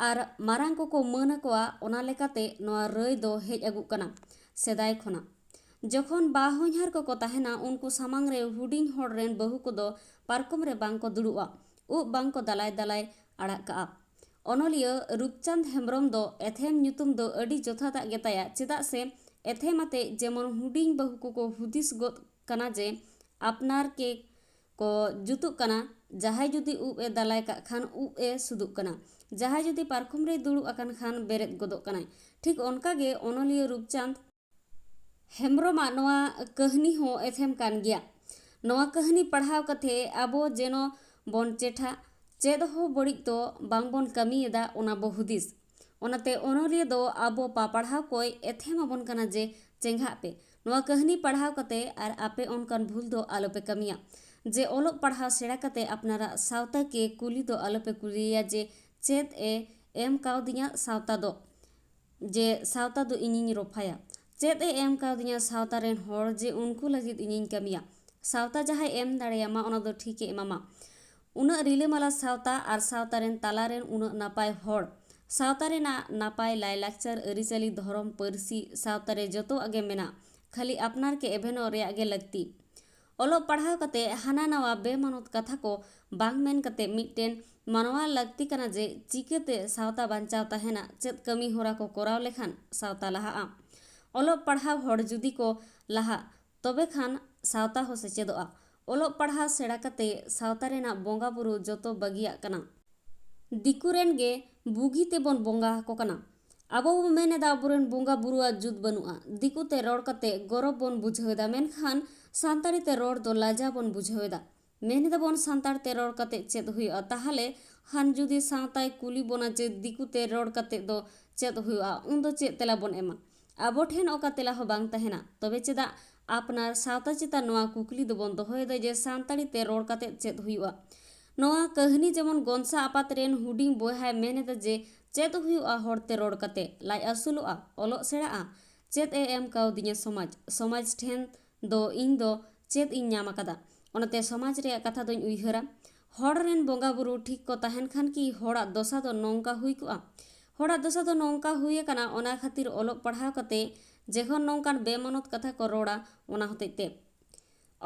ᱟᱨ ᱢᱟᱨᱟᱝ ᱠᱚᱠᱚ ᱢᱟᱹᱱ ᱟᱠᱚᱣᱟ, ᱚᱱᱟ ᱞᱮᱠᱟᱛᱮ ᱱᱚᱣᱟ ᱨᱟᱹᱭ ᱫᱚ ᱦᱮᱡ ᱟᱹᱜᱩᱜ ᱠᱟᱱᱟ ᱥᱮᱫᱟᱭ ᱠᱷᱚᱱᱟᱜ᱾ ᱡᱚᱠᱷᱚᱱ ᱵᱟᱦᱚᱧᱦᱟᱨ ᱠᱚᱠᱚ ᱛᱟᱦᱮᱱᱟ, ᱩᱱᱠᱩ ᱥᱟᱢᱟᱝ ᱨᱮ ᱦᱩᱰᱤᱧ ᱦᱚᱲ ᱨᱮᱱ ᱵᱟᱹᱦᱩ ᱠᱚᱫᱚ ᱯᱟᱨᱠᱚᱢ ᱨᱮ ᱵᱟᱝ ᱠᱚ ᱫᱩᱲᱩᱵᱼᱟ, ᱩᱵ ᱵᱟᱝ ᱠᱚ ᱫᱟᱞᱟᱭ ᱫᱟᱞᱟᱭ ᱟᱲᱟᱜ ᱠᱟᱜᱼᱟ᱾ ᱚᱱᱚᱞᱤᱭᱟᱹ ᱨᱩᱯᱪᱟᱸᱫᱽ ᱦᱮᱢᱵᱨᱚᱢ ᱫᱚ ᱮᱛᱷᱮᱢ ᱧᱩᱛᱩᱢ ᱫᱚ ᱟᱹᱰᱤ ᱡᱚᱛᱷᱟᱛᱟᱜ ᱜᱮᱛᱟᱭᱟ, ᱪᱮᱫᱟᱜ ᱥᱮ ᱮᱛᱷᱮᱢ ᱟᱛᱮ ᱡᱮᱢᱚᱱ ᱦᱩᱰᱤᱧ ᱵᱟᱹᱦᱩ ᱠᱚᱠᱚ ᱦᱩᱫᱤᱥ ᱜᱚᱫ ᱠᱟᱱᱟ ᱡᱮ ᱟᱯᱱᱟᱨ ᱜᱮ ᱠᱚ ᱡᱩᱛᱩᱜ ᱠᱟᱱᱟ, ᱡᱟᱦᱟᱸᱭ ᱡᱩᱫᱤ ᱩᱵ ᱮ ᱫᱟᱞᱟᱭ ᱠᱟᱜ ᱠᱷᱟᱱ ᱩᱵ ᱮ ᱥᱩᱫᱩᱜ ᱠᱟᱱᱟ, ᱡᱟᱦᱟᱸᱭ ᱡᱩᱫᱤ ᱯᱟᱨᱠᱚᱢ ᱨᱮᱭ ᱫᱩᱲᱩᱵ ᱟᱠᱟᱱ ᱠᱷᱟᱱ ᱵᱮᱨᱮᱫ ᱜᱚᱫᱚᱜ ᱠᱟᱱᱟᱭ᱾ ᱴᱷᱤᱠ ᱚᱱᱠᱟ ᱜᱮ ᱚᱱᱚᱞᱤᱭᱟᱹ ᱨᱩᱯᱪᱟᱸᱫᱽ ᱦᱮᱢᱵᱨᱚᱢᱟᱜ ᱱᱚᱣᱟ ᱠᱟᱹᱦᱱᱤ ᱦᱚᱸ ᱮᱛᱷᱮᱢ ᱠᱟᱱ ᱜᱮᱭᱟ᱾ ᱱᱚᱣᱟ ᱠᱟᱹᱦᱱᱤ ᱯᱟᱲᱦᱟᱣ ᱠᱟᱛᱮ ᱟᱵᱚ ᱡᱮᱱᱚ ᱵᱚᱱ ᱪᱮᱴᱷᱟ, ᱪᱮᱫ ᱦᱚᱸ ᱵᱟᱹᱲᱤᱡ ᱫᱚ ᱵᱟᱝᱵᱚᱱ ᱠᱟᱹᱢᱤᱭᱮᱫᱟ, ᱚᱱᱟ ᱵᱚ ᱦᱩᱫᱤᱥ᱾ ᱚᱱᱟᱛᱮ ᱚᱱᱚᱞᱤᱭᱟᱹ ᱫᱚ ᱟᱵᱚ ᱯᱟᱯᱟᱲᱦᱟᱣ ᱠᱚᱭ ᱮᱛᱷᱮᱢ ᱟᱵᱚᱱ ᱠᱟᱱᱟ ᱡᱮ ᱪᱮᱸᱜᱷᱟᱜ ᱯᱮ, ᱱᱚᱣᱟ ᱠᱟᱹᱦᱱᱤ ᱯᱟᱲᱦᱟᱣ ᱠᱟᱛᱮ ᱟᱨ ᱟᱯᱮ ᱚᱱᱠᱟᱱ ᱵᱷᱩᱞ ᱫᱚ ᱟᱞᱚᱯᱮ ᱠᱟᱹᱢᱤᱭᱟ᱾ ᱡᱮ ᱚᱞᱚᱜ ᱯᱟᱲᱦᱟᱣ ᱥᱮᱬᱟ ᱠᱟᱛᱮ ᱟᱯᱱᱟᱨᱟᱜ ᱥᱟᱶᱛᱟ ᱠᱮ ᱠᱩᱞᱤ ᱫᱚ ᱟᱞᱚᱯᱮ ᱠᱩᱞᱤᱭᱮᱭᱟ ᱡᱮ ᱪᱮᱫ ᱮ ᱮᱢ ᱠᱟᱣᱫᱤᱧᱟ ᱥᱟᱶᱛᱟ ᱫᱚ, ᱡᱮ ᱥᱟᱶᱛᱟ ᱫᱚ ᱤᱧᱤᱧ ᱨᱚᱯᱷᱟᱭᱟ᱾ ᱪᱮᱫ ᱮ ᱮᱢ ᱠᱟᱣᱫᱤᱧᱟ ᱥᱟᱶᱛᱟ ᱨᱮᱱ ᱦᱚᱲ ᱡᱮ ᱩᱱᱠᱩ ᱞᱟᱹᱜᱤᱫ ᱤᱧᱤᱧ ᱠᱟᱹᱢᱤᱭᱟ᱾ ᱥᱟᱶᱛᱟ ᱡᱟᱦᱟᱸᱭ ᱮᱢ ᱫᱟᱲᱮᱭᱟᱢᱟ ᱚᱱᱟ ᱫᱚ ᱴᱷᱤᱠ ᱮ ᱮᱢᱟᱢᱟ᱾ ᱩᱱᱟᱹᱜ ᱨᱤᱞᱟᱹᱢᱟᱞᱟ ᱥᱟᱶᱛᱟ ᱟᱨ ᱥᱟᱶᱛᱟ ᱨᱮᱱ ᱛᱟᱞᱟ ᱨᱮᱱ ᱩᱱᱟᱹᱜ ᱱᱟᱯᱟᱭ ᱦᱚᱲ, ᱥᱟᱶᱛᱟ ᱨᱮᱱᱟᱜ ᱱᱟᱯᱟᱭ ᱞᱟᱭᱞᱟᱠᱪᱟᱨ, ᱟᱹᱨᱤᱪᱟᱹᱞᱤ, ᱫᱷᱚᱨᱚᱢ, ᱯᱟᱹᱨᱥᱤ, ᱥᱟᱶᱛᱟ ᱨᱮ ᱡᱚᱛᱚᱣᱟᱜ ᱜᱮ ᱢᱮᱱᱟᱜ, ᱠᱷᱟᱹᱞᱤ ᱟᱯᱱᱟᱨ ᱠᱮ ᱮᱵᱷᱮᱱᱚᱜ ᱨᱮᱭᱟᱜ ᱜᱮ ᱞᱟᱹᱠᱛᱤ᱾ ᱚᱞᱚᱜ ᱯᱟᱲᱦᱟᱣ ᱠᱟᱛᱮ ᱦᱟᱱᱟ ᱱᱟᱣᱟ ᱵᱮᱢᱟᱱᱚᱛ ᱠᱟᱛᱷᱟ ᱠᱚ ᱵᱟᱝ ᱢᱮᱱ ᱠᱟᱛᱮ ᱢᱤᱫᱴᱮᱱ ᱢᱟᱱᱣᱟ ᱞᱟᱹᱠᱛᱤ ᱠᱟᱱᱟ ᱡᱮ ᱪᱤᱠᱟᱹᱛᱮ ᱥᱟᱶᱛᱟ ᱵᱟᱧᱪᱟᱣ ᱛᱟᱦᱮᱱᱟ, ᱪᱮᱫ ᱠᱟᱹᱢᱤ ᱦᱚᱨᱟ ᱠᱚ ᱠᱚᱨᱟᱣ ᱞᱮᱠᱷᱟᱱ ᱥᱟᱶᱛᱟ ᱞᱟᱦᱟᱜᱼᱟ᱾ ᱚᱞᱚᱜ ᱯᱟᱲᱦᱟᱣ ᱦᱚᱲ ᱡᱩᱫᱤ ᱠᱚ ᱞᱟᱦᱟᱜ, ᱛᱚᱵᱮ ᱠᱷᱟᱱ ᱥᱟᱶᱛᱟ ᱦᱚᱸ ᱥᱮᱪᱮᱫᱚᱜᱼᱟ᱾ ᱚᱞᱚᱜ ᱯᱟᱲᱦᱟᱣ ᱥᱮᱬᱟ ᱠᱟᱛᱮ ᱥᱟᱶᱛᱟ ᱨᱮᱱᱟᱜ ᱵᱚᱸᱜᱟ ᱵᱩᱨᱩ ᱡᱚᱛᱚ ᱵᱟᱹᱜᱤᱭᱟᱜ ᱠᱟᱱᱟ᱾ ᱫᱤᱠᱩ ᱨᱮᱱ ᱜᱮ ᱵᱩᱜᱤ ᱛᱮᱵᱚᱱ ᱵᱚᱸᱜᱟ ᱟᱠᱚ ᱠᱟᱱᱟ᱾ ᱟᱵᱚ ᱵᱚ ᱢᱮᱱ ᱮᱫᱟ ᱟᱵᱚᱨᱮᱱ ᱵᱚᱸᱜᱟ ᱵᱩᱨᱩᱣᱟᱜ ᱡᱩᱛ ᱵᱟᱹᱱᱩᱜᱼᱟ᱾ ᱫᱤᱠᱩ ᱛᱮ ᱨᱚᱲ ᱠᱟᱛᱮ ᱜᱚᱨᱚᱵ ᱵᱚᱱ ᱵᱩᱡᱷᱟᱹᱣ ᱮᱫᱟ, ᱢᱮᱱᱠᱷᱟᱱ ᱥᱟᱱᱛᱟᱲᱤ ᱛᱮ ᱨᱚᱲ ᱫᱚ ᱞᱟᱡᱟ ᱵᱚᱱ ᱵᱩᱡᱷᱟᱹᱣ ᱮᱫᱟ᱾ ᱢᱮᱱ ᱮᱫᱟ ᱵᱚᱱ ᱥᱟᱱᱛᱟᱲ ᱛᱮ ᱨᱚᱲ ᱠᱟᱛᱮ ᱪᱮᱫ ᱦᱩᱭᱩᱜᱼᱟ? ᱛᱟᱦᱚᱞᱮ ᱠᱷᱟᱱ ᱡᱩᱫᱤ ᱥᱟᱶᱛᱟᱭ ᱠᱩᱞᱤ ᱵᱚᱱᱟ ᱡᱮ ᱫᱤᱠᱩ ᱛᱮ ᱨᱚᱲ ᱠᱟᱛᱮ ᱫᱚ ᱪᱮᱫ ᱦᱩᱭᱩᱜᱼᱟ, ᱩᱱᱫᱚ ᱪᱮᱫ ᱛᱮᱞᱟ ᱵᱚᱱ ᱮᱢᱟ? ᱟᱵᱚ ᱴᱷᱮᱱ ᱚᱠᱟ ᱛᱮᱞᱟ ᱦᱚᱸ ᱵᱟᱝ ᱛᱟᱦᱮᱱᱟ᱾ ᱛᱚᱵᱮ ᱪᱮᱫᱟᱜ ᱟᱯᱱᱟᱨ ᱥᱟᱶᱛᱟ ᱪᱮᱛᱟᱱ ᱱᱚᱣᱟ ᱠᱩᱠᱞᱤ ᱫᱚᱵᱚᱱ ᱫᱚᱦᱚᱭᱮᱫᱟ ᱡᱮ ᱥᱟᱱᱛᱟᱲᱤ ᱛᱮ ᱨᱚᱲ ᱠᱟᱛᱮ ᱪᱮᱫ ᱦᱩᱭᱩᱜᱼᱟ? ᱱᱚᱣᱟ ᱠᱟᱹᱦᱱᱤ ᱡᱮᱢᱚᱱ ᱜᱚᱱᱥᱟ ᱟᱯᱟᱛ ᱨᱮᱱ ᱦᱩᱰᱤᱧ ᱵᱚᱭᱦᱟᱭ ᱢᱮᱱ ᱮᱫᱟ ᱡᱮ ᱪᱮᱫ ᱦᱩᱭᱩᱜᱼᱟ ᱦᱚᱲ ᱛᱮ ᱨᱚᱲ ᱠᱟᱛᱮ? ᱞᱟᱡ ᱟᱹᱥᱩᱞᱚᱜᱼᱟ, ᱚᱞᱚᱜ ᱥᱮᱬᱟᱜᱼᱟ, ᱪᱮᱫ ᱮ ᱮᱢ ᱠᱟᱣᱫᱤᱧᱟ ᱥᱚᱢᱟᱡᱽ? ᱥᱚᱢᱟᱡᱽ ᱴᱷᱮᱱ ᱫᱚ ᱤᱧ ᱫᱚ ᱪᱮᱫ ᱤᱧ ᱧᱟᱢ ᱟᱠᱟᱫᱟ? ᱚᱱᱟᱛᱮ ᱥᱚᱢᱟᱡᱽ ᱨᱮᱭᱟᱜ ᱠᱟᱛᱷᱟ ᱫᱚᱧ ᱩᱭᱦᱟᱹᱨᱟ᱾ ᱦᱚᱲ ᱨᱮᱱ ᱵᱚᱸᱜᱟ ᱵᱩᱨᱩ ᱴᱷᱤᱠ ᱠᱚ ᱛᱟᱦᱮᱱ ᱠᱷᱟᱱ ᱠᱤ ᱦᱚᱲᱟᱜ ᱫᱚᱥᱟ ᱫᱚ ᱱᱚᱝᱠᱟ ᱦᱩᱭ ᱠᱚᱜᱼᱟ? ᱦᱚᱲᱟᱜ ᱫᱚᱥᱟ ᱫᱚ ᱱᱚᱝᱠᱟ ᱦᱩᱭ ᱟᱠᱟᱱᱟ, ᱚᱱᱟ ᱠᱷᱟᱹᱛᱤᱨ ᱚᱞᱚᱜ ᱯᱟᱲᱦᱟᱣ ᱠᱟᱛᱮ ᱡᱮᱠᱷᱚᱱ ᱱᱚᱝᱠᱟᱱ ᱵᱮᱢᱟᱱᱚᱛ ᱠᱟᱛᱷᱟ ᱠᱚ ᱨᱚᱲᱟ, ᱚᱱᱟ ᱦᱚᱛᱮᱡ ᱛᱮ᱾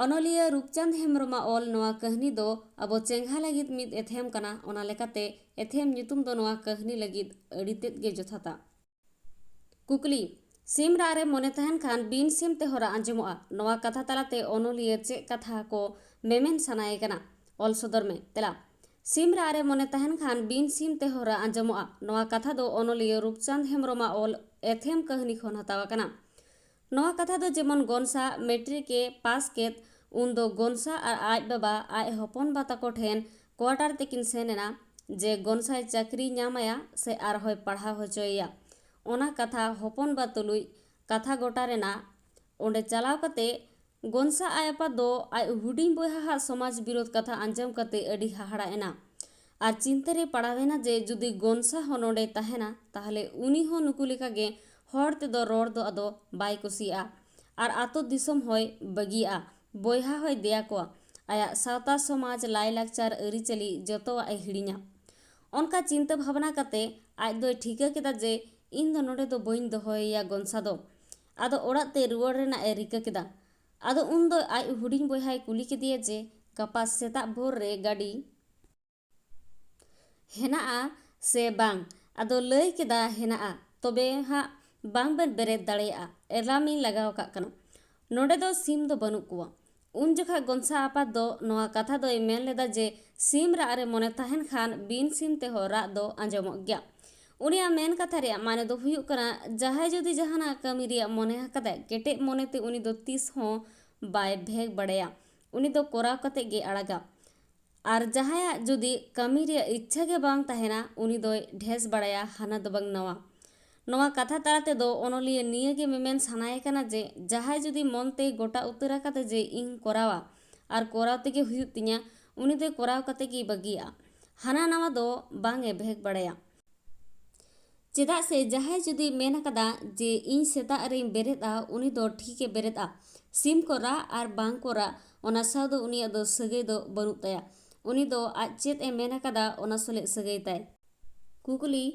ᱚᱱᱚᱞᱤᱭᱟᱹ ᱨᱩᱯᱪᱟᱸᱫᱽ ᱦᱮᱢᱵᱨᱚᱢᱟᱜ ᱚᱞ ᱱᱚᱣᱟ ᱠᱟᱹᱦᱱᱤ ᱫᱚ ᱟᱵᱚ ᱪᱮᱸᱜᱷᱟ ᱞᱟᱹᱜᱤᱫ ᱢᱤᱫ ᱮᱛᱷᱮᱢ ᱠᱟᱱᱟ᱾ ᱚᱱᱟ ᱞᱮᱠᱟᱛᱮ ᱮᱛᱷᱮᱢ ᱧᱩᱛᱩᱢ ᱫᱚ ᱱᱚᱣᱟ ᱠᱟᱹᱦᱱᱤ ᱞᱟᱹᱜᱤᱫ ᱟᱹᱰᱤ ᱛᱮᱫ ᱜᱮ ᱡᱚᱛᱷᱟᱛᱟ᱾ ᱠᱩᱠᱞᱤ, ᱥᱤᱢ ᱨᱟᱜ ᱨᱮ ᱢᱚᱱᱮ ᱛᱟᱦᱮᱱ ᱠᱷᱟᱱ ᱵᱤᱱ ᱥᱤᱢ ᱛᱮᱦᱚᱸ ᱨᱟᱜ ᱟᱸᱡᱚᱢᱚᱜᱼᱟ᱾ ᱱᱚᱣᱟ ᱠᱟᱛᱷᱟ ᱛᱟᱞᱟᱛᱮ ᱚᱱᱚᱞᱤᱭᱟᱹ ᱪᱮᱫ ᱠᱟᱛᱷᱟ ᱠᱚ ᱢᱮᱢᱮᱱ ᱥᱟᱱᱟᱭᱮ ᱠᱟᱱᱟ? ᱚᱞ ᱥᱚᱫᱚᱨ ᱢᱮ᱾ ᱛᱮᱞᱟ, ᱥᱤᱢ ᱨᱟᱜ ᱨᱮ ᱢᱚᱱᱮ ᱛᱟᱦᱮᱱ ᱠᱷᱟᱱ ᱵᱤᱱ ᱥᱤᱢ ᱛᱮᱦᱚᱸ ᱨᱟᱜ ᱟᱸᱡᱚᱢᱚᱜᱼᱟ᱾ ᱱᱚᱣᱟ ᱠᱟᱛᱷᱟ ᱫᱚ ᱚᱱᱚᱞᱤᱭᱟᱹ ᱨᱩᱯᱪᱟᱸᱫᱽ ᱦᱮᱢᱵᱨᱚᱢᱟᱜ ᱚᱞ ᱮᱛᱷᱮᱢ ᱠᱟᱹᱦᱱᱤ ᱠᱷᱚᱱ ᱦᱟᱛᱟᱣ ᱟᱠᱟᱱᱟ᱾ ᱱᱚᱣᱟ ᱠᱟᱛᱷᱟ ᱫᱚ ᱡᱮᱢᱚᱱ ᱜᱚᱱᱥᱟ ᱢᱮᱴᱨᱤᱠ ᱮ ᱯᱟᱥ ᱠᱮᱫ, ᱩᱱᱫᱚ ᱜᱚᱱᱥᱟ ᱟᱨ ᱟᱡ ᱵᱟᱵᱟ ᱟᱡ ᱦᱚᱯᱚᱱ ᱵᱟ ᱛᱟᱠᱚ ᱴᱷᱮᱱ ᱠᱚᱣᱟᱴᱟᱨ ᱛᱮᱠᱤᱱ ᱥᱮᱱ ᱮᱱᱟ ᱡᱮ ᱜᱚᱱᱥᱟᱭ ᱪᱟᱹᱠᱨᱤ ᱧᱟᱢᱟᱭᱟ ᱥᱮ ᱟᱨᱦᱚᱸᱭ ᱯᱟᱲᱦᱟᱣ ᱦᱚᱪᱚᱭᱮᱭᱟ᱾ ᱚᱱᱟ ᱠᱟᱛᱷᱟ ᱦᱚᱯᱚᱱ ᱵᱟ ᱛᱩᱞᱩᱡ ᱠᱟᱛᱷᱟ ᱜᱚᱴᱟ ᱨᱮᱱᱟᱜ ᱚᱸᱰᱮ ᱪᱟᱞᱟᱣ ᱠᱟᱛᱮ ᱜᱚᱱᱥᱟ ᱟᱭ ᱟᱯᱟᱛ ᱫᱚ ᱟᱡ ᱦᱩᱰᱤᱧ ᱵᱚᱭᱦᱟ ᱦᱟᱜ ᱥᱚᱢᱟᱡᱽ ᱵᱤᱨᱳᱫᱷ ᱠᱟᱛᱷᱟ ᱟᱸᱡᱚᱢ ᱠᱟᱛᱮ ᱟᱹᱰᱤ ᱦᱟᱦᱟᱲᱟ ᱮᱱᱟ ᱟᱨ ᱪᱤᱱᱛᱟᱹ ᱨᱮ ᱯᱟᱲᱟᱣ ᱮᱱᱟ ᱡᱮ ᱡᱩᱫᱤ ᱜᱚᱱᱥᱟ ᱦᱚᱸ ᱱᱚᱰᱮ ᱛᱟᱦᱮᱱᱟ, ᱛᱟᱦᱞᱮ ᱩᱱᱤ ᱦᱚᱸ ᱱᱩᱠᱩ ᱞᱮᱠᱟᱜᱮ ᱦᱚᱲ ᱛᱮᱫᱚ ᱨᱚᱲ ᱫᱚ ᱟᱫᱚ ᱵᱟᱭ ᱠᱩᱥᱤᱭᱟᱜᱼᱟ ᱟᱨ ᱟᱛᱳ ᱫᱤᱥᱚᱢ ᱦᱚᱸᱭ ᱵᱟᱹᱜᱤᱭᱟᱜᱼᱟ, ᱵᱚᱭᱦᱟ ᱦᱚᱸᱭ ᱫᱮᱭᱟ ᱠᱚᱣᱟ, ᱟᱭᱟᱜ ᱥᱟᱶᱛᱟ ᱥᱚᱢᱟᱡᱽ, ᱞᱟᱭᱼᱞᱟᱠᱪᱟᱨ, ᱟᱹᱨᱤᱪᱟᱹᱞᱤ ᱡᱚᱛᱚᱣᱟᱜ ᱮ ᱦᱤᱲᱤᱧᱟ᱾ ᱚᱱᱠᱟ ᱪᱤᱱᱛᱟᱹ ᱵᱷᱟᱵᱽᱱᱟ ᱠᱟᱛᱮ ᱟᱡ ᱫᱚᱭ ᱴᱷᱤᱠᱟᱹ ᱠᱮᱫᱟ ᱡᱮ ᱤᱧ ᱫᱚ ᱱᱚᱰᱮ ᱫᱚ ᱵᱟᱹᱧ ᱫᱚᱦᱚᱭᱮᱭᱟ ᱜᱚᱱᱥᱟ ᱫᱚ᱾ ᱟᱫᱚ ᱚᱲᱟᱜ ᱛᱮ ᱨᱩᱣᱟᱹᱲ ᱨᱮᱱᱟᱜ ᱮ ᱨᱤᱠᱟᱹ ᱠᱮᱫᱟ᱾ ᱟᱫᱚ ᱩᱱ ᱫᱚ ᱟᱡ ᱦᱩᱰᱤᱧ ᱵᱚᱭᱦᱟᱭ ᱠᱩᱞᱤ ᱠᱮᱫᱮᱭᱟ ᱡᱮ ᱜᱟᱯᱟ ᱥᱮᱛᱟᱜ ᱵᱷᱳᱨ ᱨᱮ ᱜᱟᱹᱰᱤ ᱦᱮᱱᱟᱜᱼᱟ ᱥᱮ ᱵᱟᱝ? ᱟᱫᱚ ᱞᱟᱹᱭ ᱠᱮᱫᱟ, "ᱦᱮᱱᱟᱜᱼᱟ, ᱛᱚᱵᱮ ᱦᱟᱸᱜ ᱵᱟᱝ ᱵᱮᱱ ᱵᱮᱨᱮᱫ ᱫᱟᱲᱮᱭᱟᱜᱼᱟ, ᱮᱞᱟᱨᱢᱤᱧ ᱞᱟᱜᱟᱣ ᱟᱠᱟᱫ ᱠᱟᱱᱟ, ᱱᱚᱰᱮ ᱫᱚ ᱥᱤᱢ ᱫᱚ ᱵᱟᱹᱱᱩᱜ ᱠᱚᱣᱟ᱾" ᱩᱱ ᱡᱚᱠᱷᱟ ᱜᱚᱱᱥᱟ ᱟᱯᱟᱛ ᱫᱚ ᱱᱚᱣᱟ ᱠᱟᱛᱷᱟ ᱫᱚᱭ ᱢᱮᱱ ᱞᱮᱫᱟ ᱡᱮ ᱥᱤᱢ ᱨᱟᱜ ᱨᱮ ᱢᱚᱱᱮ ᱛᱟᱦᱮᱱ ᱠᱷᱟᱱ ᱵᱤᱱ ᱥᱤᱢ ᱛᱮᱦᱚᱸ ᱨᱟᱜ ᱫᱚ ᱟᱸᱡᱚᱢᱚᱜ ᱜᱮᱭᱟ᱾ ᱩᱱᱤᱭᱟᱜ ᱢᱮᱱ ᱠᱟᱛᱷᱟ ᱨᱮᱭᱟᱜ ᱢᱟᱱᱮ ᱫᱚ ᱦᱩᱭᱩᱜ ᱠᱟᱱᱟ, ᱡᱟᱦᱟᱸᱭ ᱡᱩᱫᱤ ᱡᱟᱦᱟᱱᱟᱜ ᱠᱟᱹᱢᱤ ᱨᱮᱭᱟᱜ ᱢᱚᱱᱮ ᱟᱠᱟᱫᱟᱭ, ᱠᱮᱴᱮᱡ ᱢᱚᱱᱮᱛᱮ ᱩᱱᱤ ᱫᱚ ᱛᱤᱥ ᱦᱚᱸ ᱵᱟᱭ ᱵᱷᱮᱜ ᱵᱟᱲᱟᱭᱟ, ᱩᱱᱤ ᱫᱚ ᱠᱚᱨᱟᱣ ᱠᱟᱛᱮ ᱜᱮ ᱟᱲᱟᱜᱟ᱾ ᱟᱨ ᱡᱟᱦᱟᱸᱭᱟᱜ ᱡᱩᱫᱤ ᱠᱟᱹᱢᱤ ᱨᱮᱭᱟᱜ ᱤᱪᱪᱷᱟ ᱜᱮ ᱵᱟᱝ ᱛᱟᱦᱮᱱᱟ, ᱩᱱᱤ ᱫᱚᱭ ᱰᱷᱮᱥ ᱵᱟᱲᱟᱭᱟ ᱦᱟᱱᱟ ᱫᱚ ᱵᱟᱝ ᱱᱟᱣᱟ᱾ ᱱᱚᱣᱟ ᱠᱟᱛᱷᱟ ᱛᱟᱞᱟ ᱛᱮᱫᱚ ᱚᱱᱚᱞᱤᱭᱟᱹ ᱱᱤᱭᱟᱹ ᱜᱮ ᱢᱮᱢᱮᱱ ᱥᱟᱱᱟᱭᱮ ᱠᱟᱱᱟ ᱡᱮ ᱡᱟᱦᱟᱸᱭ ᱡᱩᱫᱤ ᱢᱚᱱᱛᱮ ᱜᱚᱴᱟ ᱩᱛᱟᱹᱨ ᱟᱠᱟᱫᱟ ᱡᱮ ᱤᱧ ᱠᱚᱨᱟᱣᱟ ᱟᱨ ᱠᱚᱨᱟᱣ ᱛᱮᱜᱮ ᱦᱩᱭᱩᱜ ᱛᱤᱧᱟ, ᱩᱱᱤ ᱫᱚᱭ ᱠᱚᱨᱟᱣ ᱠᱟᱛᱮ ᱜᱮᱭ ᱵᱟᱹᱜᱤᱭᱟᱜᱼᱟ᱾ ᱦᱟᱱᱟ ᱱᱟᱣᱟ ᱫᱚ ᱵᱟᱝ ᱮ ᱵᱷᱮᱜ ᱵᱟᱲᱟᱭᱟ᱾ ᱪᱮᱫᱟᱜ ᱥᱮ ᱡᱟᱦᱟᱸᱭ ᱡᱩᱫᱤ ᱢᱮᱱ ᱟᱠᱟᱫᱟ ᱡᱮ ᱤᱧ ᱥᱮᱛᱟᱜ ᱨᱮᱧ ᱵᱮᱨᱮᱫᱼᱟ, ᱩᱱᱤ ᱫᱚ ᱴᱷᱤᱠ ᱮ ᱵᱮᱨᱮᱫᱼᱟ᱾ ᱥᱤᱢ ᱠᱚ ᱨᱟᱜ ᱟᱨ ᱵᱟᱝ ᱠᱚ ᱨᱟᱜ, ᱚᱱᱟ ᱥᱟᱶ ᱫᱚ ᱩᱱᱤᱭᱟᱜ ᱫᱚ ᱥᱟᱹᱜᱟᱹᱭ ᱫᱚ ᱵᱟᱹᱱᱩᱜ ᱛᱟᱭᱟ᱾ ᱩᱱᱤ ᱫᱚ ᱟᱡ ᱪᱮᱫ ᱮ ᱢᱮᱱ ᱟᱠᱟᱫᱟ, ᱚᱱᱟ ᱥᱟᱞᱮ ᱥᱟᱹᱜᱟᱹᱭ ᱛᱟᱭ᱾ ᱠᱩᱠᱞᱤ,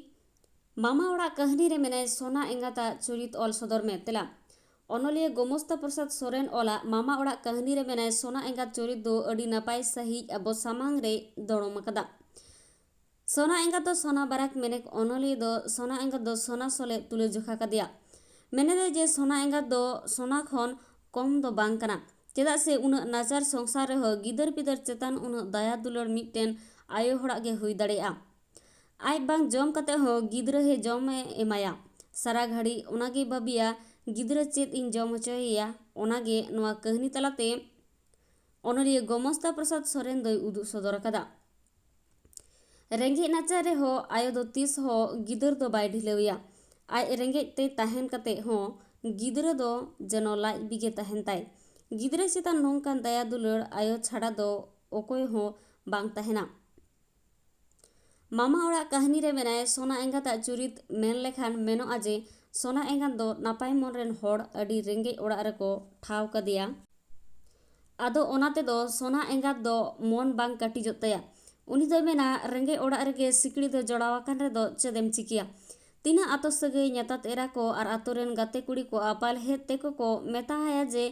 ᱢᱟᱢᱟ ᱚᱲᱟᱜ ᱠᱟᱹᱦᱱᱤ ᱨᱮ ᱢᱮᱱᱟᱭ ᱥᱳᱱᱟ ᱮᱸᱜᱟᱛᱟᱜ ᱪᱩᱨᱤᱛ ᱚᱞ ᱥᱚᱫᱚᱨ ᱢᱮ᱾ ᱛᱮᱞᱟ, ᱚᱱᱚᱞᱤᱭᱟᱹ ᱜᱳᱢᱚᱥᱛᱟ ᱯᱨᱚᱥᱟᱫᱽ ᱥᱚᱨᱮᱱ ᱚᱞᱟᱜ ᱢᱟᱢᱟ ᱚᱲᱟᱜ ᱠᱟᱹᱦᱱᱤ ᱨᱮ ᱢᱮᱱᱟᱭ ᱥᱳᱱᱟ ᱮᱸᱜᱟᱛ ᱪᱩᱨᱤᱛ ᱫᱚ ᱟᱹᱰᱤ ᱱᱟᱯᱟᱭ ᱥᱟᱺᱦᱤᱡ ᱟᱵᱚ ᱥᱟᱢᱟᱝ ᱨᱮ ᱫᱚᱲᱚᱢ ᱟᱠᱟᱫᱟ᱾ ᱥᱳᱱᱟ ᱮᱸᱜᱟᱛ ᱫᱚ ᱥᱳᱱᱟ ᱵᱟᱨᱟᱠ ᱢᱮᱱᱮᱠ ᱚᱱᱚᱞᱤᱭᱟᱹ ᱫᱚ ᱥᱳᱱᱟ ᱮᱸᱜᱟᱛ ᱫᱚ ᱥᱳᱱᱟ ᱥᱚᱞᱮ ᱛᱩᱞᱟᱹ ᱡᱚᱠᱷᱟ ᱠᱟᱫᱮᱭᱟ᱾ ᱢᱮᱱᱮᱫᱟᱭ ᱡᱮ ᱥᱳᱱᱟ ᱮᱸᱜᱟᱛ ᱫᱚ ᱥᱳᱱᱟ ᱠᱷᱚᱱ ᱠᱚᱢ ᱫᱚ ᱵᱟᱝ ᱠᱟᱱᱟ, ᱪᱮᱫᱟᱜ ᱥᱮ ᱩᱱᱟᱹᱜ ᱱᱟᱪᱟᱨ ᱥᱚᱝᱥᱟᱨ ᱨᱮᱦᱚᱸ ᱜᱤᱫᱟᱹᱨ ᱯᱤᱫᱟᱹᱨ ᱪᱮᱛᱟᱱ ᱩᱱᱟᱹᱜ ᱫᱟᱭᱟ ᱫᱩᱞᱟᱹᱲ ᱢᱤᱫᱴᱮᱱ ᱟᱭᱳ ᱦᱚᱲᱟᱜ ᱜᱮ ᱦᱩᱭ ᱫᱟᱲᱮᱭᱟᱜᱼᱟ᱾ ᱟᱡ ᱵᱟᱝ ᱡᱚᱢ ᱠᱟᱛᱮ ᱦᱚᱸ ᱜᱤᱫᱽᱨᱟᱹ ᱦᱮ ᱡᱚᱢ ᱮ ᱮᱢᱟᱭᱟ, ᱥᱟᱨᱟ ᱜᱷᱟᱹᱲᱤ ᱚᱱᱟᱜᱮ ᱵᱷᱟᱹᱵᱤᱭᱟ, ᱜᱤᱫᱽᱨᱟᱹ ᱪᱮᱫ ᱤᱧ ᱡᱚᱢ ᱦᱚᱪᱚᱭᱮᱭᱟ᱾ ᱚᱱᱟᱜᱮ ᱱᱚᱣᱟ ᱠᱟᱹᱦᱱᱤ ᱛᱟᱞᱟᱛᱮ ᱚᱱᱚᱞᱤᱭᱟᱹ ᱜᱳᱢᱚᱥᱛᱟ ᱯᱨᱚᱥᱟᱫᱽ ᱥᱚᱨᱮᱱ ᱫᱚᱭ ᱩᱫᱩᱜ ᱥᱚᱫᱚᱨ ᱟᱠᱟᱫᱟ᱾ ᱨᱮᱸᱜᱮᱡ ᱱᱟᱪᱟᱨ ᱨᱮᱦᱚᱸ ᱟᱭᱳ ᱫᱚ ᱛᱤᱥ ᱦᱚᱸ ᱜᱤᱫᱟᱹᱨ ᱫᱚ ᱵᱟᱭ ᱰᱷᱤᱞᱟᱹᱣᱮᱭᱟ᱾ ᱟᱡ ᱨᱮᱸᱜᱮᱡ ᱛᱮ ᱛᱟᱦᱮᱱ ᱠᱟᱛᱮ ᱦᱚᱸ ᱜᱤᱫᱽᱨᱟᱹ ᱫᱚ ᱡᱮᱱᱚ ᱞᱟᱡ ᱵᱤᱜᱮ ᱛᱟᱦᱮᱱ ᱛᱟᱭ᱾ ᱜᱤᱫᱽᱨᱟᱹ ᱪᱮᱛᱟᱱ ᱱᱚᱝᱠᱟᱱ ᱫᱟᱭᱟ ᱫᱩᱞᱟᱹᱲ ᱟᱭᱳ ᱪᱷᱟᱰᱟ ᱫᱚ ᱚᱠᱚᱭ ᱦᱚᱸ ᱵᱟᱝ ᱛᱟᱦᱮᱱᱟ᱾ ᱢᱟᱢᱟ ᱚᱲᱟᱜ ᱠᱟᱹᱦᱱᱤ ᱨᱮ ᱢᱮᱱᱟᱭ ᱥᱚᱱᱟ ᱮᱸᱜᱟᱛᱟᱜ ᱪᱩᱨᱤᱛ ᱢᱮᱱ ᱞᱮᱠᱷᱟᱱ ᱢᱮᱱᱚᱜᱼᱟ ᱡᱮ ᱥᱚᱱᱟ ᱮᱸᱜᱟᱛ ᱫᱚ ᱱᱟᱯᱟᱭ ᱢᱚᱱ ᱨᱮᱱ ᱦᱚᱲ ᱟᱹᱰᱤ ᱨᱮᱸᱜᱮᱡ ᱚᱲᱟᱜ ᱨᱮᱠᱚ ᱴᱷᱟᱶ ᱠᱟᱫᱮᱭᱟ᱾ ᱟᱫᱚ ᱚᱱᱟ ᱛᱮᱫᱚ ᱥᱚᱱᱟ ᱮᱸᱜᱟᱛ ᱫᱚ ᱢᱚᱱ ᱵᱟᱝ ᱠᱟᱹᱴᱤᱡᱚᱜ ᱛᱟᱭᱟ᱾ ᱩᱱᱤ ᱫᱚᱭ ᱢᱮᱱᱟ, ᱨᱮᱸᱜᱮᱡ ᱚᱲᱟᱜ ᱨᱮᱜᱮ ᱥᱤᱠᱲᱤ ᱫᱚ ᱡᱚᱲᱟᱣ ᱟᱠᱟᱱ ᱨᱮᱫᱚ ᱪᱮᱫ ᱮᱢ ᱪᱤᱠᱟᱹᱭᱟ? ᱛᱤᱱᱟᱹᱜ ᱟᱛᱳ ᱥᱟᱹᱜᱟᱹᱭ ᱧᱟᱛᱟᱛ ᱮᱨᱟ ᱠᱚ ᱟᱨ ᱟᱛᱳ ᱨᱮᱱ ᱜᱟᱛᱮ ᱠᱩᱲᱤ ᱠᱚ ᱟᱯᱟᱞᱦᱮᱫ ᱛᱮᱠᱚ ᱠᱚ ᱢᱮᱛᱟ ᱦᱟᱭᱟ ᱡᱮ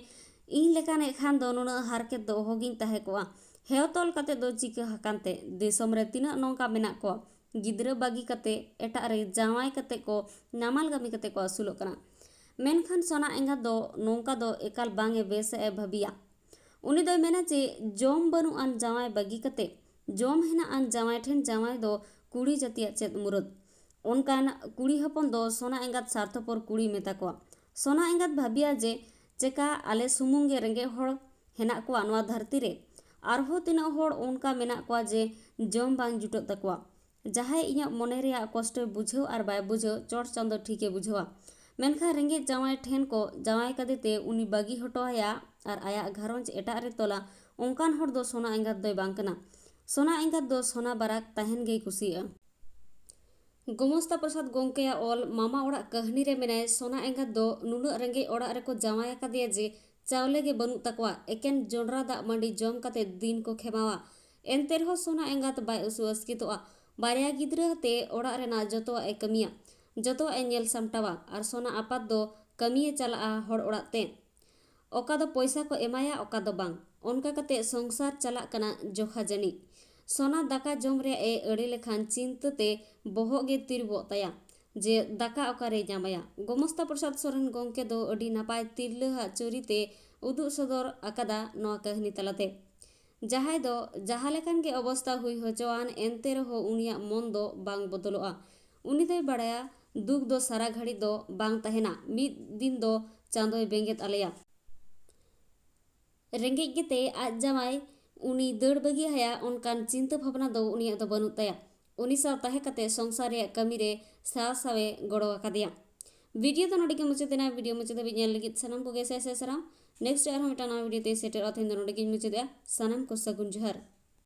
ᱤᱧ ᱞᱮᱠᱟᱱᱤᱡ ᱠᱷᱟᱱ ᱫᱚ ᱱᱩᱱᱟᱹᱜ ᱦᱟᱨᱠᱮᱛ ᱫᱚ ᱚᱦᱚᱜᱤᱧ ᱛᱟᱦᱮᱸ ᱠᱚᱜᱼᱟ᱾ ᱦᱮᱣ ᱛᱚᱞ ᱠᱟᱛᱮ ᱫᱚ ᱪᱤᱠᱟᱹ ᱟᱠᱟᱱ ᱛᱮ? ᱫᱤᱥᱚᱢ ᱨᱮ ᱛᱤᱱᱟᱹᱜ ᱱᱚᱝᱠᱟ ᱢᱮᱱᱟᱜ ᱠᱚᱣᱟ, ᱜᱤᱫᱽᱨᱟᱹ ᱵᱟᱹᱜᱤ ᱠᱟᱛᱮ ᱮᱴᱟᱜ ᱨᱮ ᱡᱟᱶᱟᱭ ᱠᱟᱛᱮ ᱠᱚ ᱱᱟᱢᱟᱞ ᱠᱟᱹᱢᱤ ᱠᱟᱛᱮ ᱠᱚ ᱟᱹᱥᱩᱞᱚᱜ ᱠᱟᱱᱟ᱾ ᱢᱮᱱᱠᱷᱟᱱ ᱥᱚᱱᱟ ᱮᱸᱜᱟᱛ ᱫᱚ ᱱᱚᱝᱠᱟ ᱫᱚ ᱮᱠᱟᱞ ᱵᱟᱝ ᱮ ᱵᱮᱥ ᱮ ᱵᱷᱟᱹᱵᱤᱭᱟ᱾ ᱩᱱᱤ ᱫᱚᱭ ᱢᱮᱱᱟ ᱡᱮ ᱡᱚᱢ ᱵᱟᱹᱱᱩᱜ ᱟᱱ ᱡᱟᱶᱟᱭ ᱵᱟᱹᱜᱤ ᱠᱟᱛᱮ ᱡᱚᱢ ᱦᱮᱱᱟᱜ ᱟᱱ ᱡᱟᱶᱟᱭ ᱴᱷᱮᱱ ᱡᱟᱶᱟᱭ ᱫᱚ ᱠᱩᱲᱤ ᱡᱟᱹᱛᱤᱭᱟᱜ ᱪᱮᱫ ᱢᱩᱨᱟᱹᱫ? ᱚᱱᱠᱟᱱ ᱠᱩᱲᱤ ᱦᱚᱯᱚᱱ ᱫᱚ ᱥᱚᱱᱟ ᱮᱸᱜᱟᱛ ᱥᱟᱨᱛᱷᱚᱯᱚᱨ ᱠᱩᱲᱤ ᱢᱮᱛᱟ ᱠᱚᱣᱟ᱾ ᱥᱚᱱᱟ ᱮᱸᱜᱟᱛ ᱵᱷᱟᱹᱵᱤᱭᱟ ᱡᱮ ᱪᱮᱠᱟ ᱟᱞᱮ ᱥᱩᱢᱩᱝ ᱜᱮ ᱨᱮᱸᱜᱮᱡ ᱦᱚᱲ ᱦᱮᱱᱟᱜ ᱠᱚᱣᱟ ᱱᱚᱣᱟ ᱫᱷᱟᱹᱨᱛᱤ ᱨᱮ? ᱟᱨᱦᱚᱸ ᱛᱤᱱᱟᱹᱜ ᱦᱚᱲ ᱚᱱᱠᱟ ᱢᱮᱱᱟᱜ ᱠᱚᱣᱟ ᱡᱮ ᱡᱚᱢ ᱵᱟᱝ ᱡᱩᱴᱟᱹᱜ ᱛᱟᱠᱚᱣᱟ? ᱡᱟᱦᱟᱸᱭ ᱤᱧᱟᱹᱜ ᱢᱚᱱᱮ ᱨᱮᱭᱟᱜ ᱠᱚᱥᱴᱚᱭ ᱵᱩᱡᱷᱟᱹᱣ ᱟᱨ ᱵᱟᱭ ᱵᱩᱡᱷᱟᱹᱣ, ᱪᱚᱴ ᱪᱟᱸᱫᱚ ᱴᱷᱤᱠᱮ ᱵᱩᱡᱷᱟᱹᱣᱟ᱾ ᱢᱮᱱᱠᱷᱟᱱ ᱨᱮᱸᱜᱮᱡ ᱡᱟᱶᱟᱭ ᱴᱷᱮᱱ ᱠᱚ ᱡᱟᱶᱟᱭ ᱠᱟᱫᱮ ᱛᱮ ᱩᱱᱤ ᱵᱟᱹᱜᱤ ᱦᱚᱴᱚ ᱟᱭᱟ ᱟᱨ ᱟᱭᱟᱜ ᱜᱷᱟᱨᱚᱸᱡᱽ ᱮᱴᱟᱜ ᱨᱮ ᱛᱚᱞᱟ, ᱚᱱᱠᱟᱱ ᱦᱚᱲ ᱫᱚ ᱥᱚᱱᱟ ᱮᱸᱜᱟᱛ ᱫᱚᱭ ᱵᱟᱝ ᱠᱟᱱᱟ᱾ ᱥᱚᱱᱟ ᱮᱸᱜᱟᱛ ᱫᱚ ᱥᱚᱱᱟ ᱵᱟᱨᱟᱠ ᱛᱟᱦᱮᱱ ᱜᱮᱭ ᱠᱩᱥᱤᱭᱟᱜᱼᱟ᱾ ᱜᱳᱢᱚᱥᱛᱟ ᱯᱨᱚᱥᱟᱫᱽ ᱜᱚᱢᱠᱮᱭᱟᱜ ᱚᱞ ᱢᱟᱢᱟ ᱚᱲᱟᱜ ᱠᱟᱹᱦᱱᱤ ᱨᱮ ᱢᱮᱱᱟᱭ, ᱥᱚᱱᱟ ᱮᱸᱜᱟᱛ ᱫᱚ ᱱᱩᱱᱟᱹᱜ ᱨᱮᱸᱜᱮᱡ ᱚᱲᱟᱜ ᱨᱮᱠᱚ ᱡᱟᱶᱟᱭ ᱟᱠᱟᱫᱮᱭᱟ ᱡᱮ ᱪᱟᱣᱞᱮ ᱜᱮ ᱵᱟᱹᱱᱩᱜ ᱛᱟᱠᱚᱣᱟ, ᱮᱠᱮᱱ ᱡᱚᱸᱰᱨᱟ ᱫᱟᱜ ᱢᱟᱹᱰᱤ ᱡᱚᱢ ᱠᱟᱛᱮ ᱫᱤᱱ ᱠᱚ ᱠᱷᱮᱢᱟᱣᱟ᱾ ᱮᱱᱛᱮ ᱨᱮᱦᱚᱸ ᱥᱚᱱᱟ ᱮᱸᱜᱟᱛ ᱵᱟᱭ ᱩᱥᱩ ᱟᱥᱠᱮᱛᱚᱜᱼᱟ᱾ ᱵᱟᱨᱭᱟ ᱜᱤᱫᱽᱨᱟᱹ ᱟᱛᱮ ᱚᱲᱟᱜ ᱨᱮᱱᱟᱜ ᱡᱚᱛᱚᱣᱟᱜ ᱮ ᱠᱟᱹᱢᱤᱭᱟ, ᱡᱚᱛᱚᱣᱟᱜ ᱮ ᱧᱮᱞ ᱥᱟᱢᱴᱟᱣᱟ᱾ ᱟᱨ ᱥᱚᱱᱟ ᱟᱯᱟᱛ ᱫᱚ ᱠᱟᱹᱢᱤᱭᱮ ᱪᱟᱞᱟᱜᱼᱟ ᱦᱚᱲ ᱚᱲᱟᱜ ᱛᱮ᱾ ᱚᱠᱟ ᱫᱚ ᱯᱚᱭᱥᱟ ᱠᱚ ᱮᱢᱟᱭᱟ, ᱚᱠᱟ ᱫᱚ ᱵᱟᱝ᱾ ᱚᱱᱠᱟ ᱠᱟᱛᱮ ᱥᱚᱝᱥᱟᱨ ᱪᱟᱞᱟᱜ ᱠᱟᱱᱟ ᱡᱚᱠᱷᱟ ᱡᱟᱹᱱᱤᱡ᱾ ᱥᱚᱱᱟ ᱫᱟᱠᱟ ᱡᱚᱢ ᱨᱮᱭᱟᱜ ᱮ ᱟᱹᱲᱮ ᱞᱮᱠᱷᱟᱱ ᱪᱤᱱᱛᱟᱹ ᱛᱮ ᱵᱚᱦᱚᱜ ᱜᱮ ᱛᱤᱨᱩᱵᱚᱜ ᱛᱟᱭᱟ ᱡᱮ ᱫᱟᱠᱟ ᱚᱠᱟᱨᱮᱭ ᱧᱟᱢᱟᱭᱟ᱾ ᱜᱳᱢᱚᱥᱛᱟ ᱯᱨᱚᱥᱟᱫᱽ ᱥᱚᱨᱮᱱ ᱜᱚᱢᱠᱮ ᱫᱚ ᱟᱹᱰᱤ ᱱᱟᱯᱟᱭ ᱛᱤᱨᱞᱟᱹ ᱟᱜ ᱪᱚᱨᱤᱛ ᱮ ᱩᱫᱩᱜ ᱥᱚᱫᱚᱨ ᱟᱠᱟᱫᱟ ᱱᱚᱣᱟ ᱠᱟᱹᱦᱱᱤ ᱛᱟᱞᱟᱛᱮ᱾ ᱡᱟᱦᱟᱸᱭ ᱫᱚ ᱡᱟᱦᱟᱸ ᱞᱮᱠᱟᱱ ᱜᱮ ᱚᱵᱚᱥᱛᱟ ᱦᱩᱭ ᱦᱚᱪᱚᱣᱟᱱ, ᱮᱱᱛᱮ ᱨᱮᱦᱚᱸ ᱩᱱᱤᱭᱟᱜ ᱢᱚᱱ ᱫᱚ ᱵᱟᱝ ᱵᱚᱫᱚᱞᱚᱜᱼᱟ᱾ ᱩᱱᱤ ᱫᱚᱭ ᱵᱟᱲᱟᱭᱟ ᱫᱩᱠ ᱫᱚ ᱥᱟᱨᱟ ᱜᱷᱟᱹᱲᱤᱡ ᱫᱚ ᱵᱟᱝ ᱛᱟᱦᱮᱱᱟ, ᱢᱤᱫ ᱫᱤᱱ ᱫᱚ ᱪᱟᱸᱫᱚᱭ ᱵᱮᱸᱜᱮᱫ ᱟᱞᱮᱭᱟ᱾ ᱨᱮᱸᱜᱮᱡ ᱜᱮᱛᱮ ᱟᱡ ᱡᱟᱶᱟᱭ ᱩᱱᱤ ᱫᱟᱹᱲ ᱵᱟᱹᱜᱤ ᱟᱭᱟ, ᱚᱱᱠᱟᱱ ᱪᱤᱱᱛᱟᱹ ᱵᱷᱟᱵᱽᱱᱟ ᱫᱚ ᱩᱱᱤᱭᱟᱜ ᱫᱚ ᱵᱟᱹᱱᱩᱜ ᱛᱟᱭᱟ᱾ ᱩᱱᱤ ᱥᱟᱶ ᱛᱟᱦᱮᱸ ᱠᱟᱛᱮ ᱥᱚᱝᱥᱟᱨ ᱨᱮᱭᱟᱜ ᱠᱟᱹᱢᱤ ᱨᱮ ᱥᱟᱶ ᱥᱟᱶᱮ ᱜᱚᱲᱚ ᱟᱠᱟᱫᱮᱭᱟ᱾ ᱵᱷᱤᱰᱤᱭᱳ ᱫᱚ ᱱᱚᱰᱮ ᱜᱮ ᱢᱩᱪᱟᱹᱫ ᱮᱱᱟ᱾ ᱵᱷᱤᱰᱤᱭᱳ ᱢᱩᱪᱟᱹᱫ ᱫᱷᱟᱹᱵᱤᱡ ᱧᱮᱞ ᱞᱟᱹᱜᱤᱫ ᱥᱟᱱᱟᱢ ᱠᱚᱜᱮ ᱥᱟᱭ ᱥᱟᱭ ᱥᱟᱨᱦᱟᱣ᱾ ᱱᱮᱠᱥᱴ ᱟᱨᱦᱚᱸ ᱢᱤᱫᱴᱟᱝ ᱱᱟᱣᱟ ᱵᱷᱤᱰᱤᱭᱳ ᱛᱮᱧ ᱥᱮᱴᱮᱨᱚᱜᱼᱟ᱾ ᱛᱮᱦᱮᱧ ᱫᱚ ᱱᱚᱰᱮ ᱜᱮᱧ ᱢᱩᱪᱟᱹᱫᱮᱜᱼᱟ᱾ ᱥᱟᱱᱟᱢ ᱠᱚ ᱥᱟᱹᱜᱩᱱ ᱡᱚᱦᱟᱨ᱾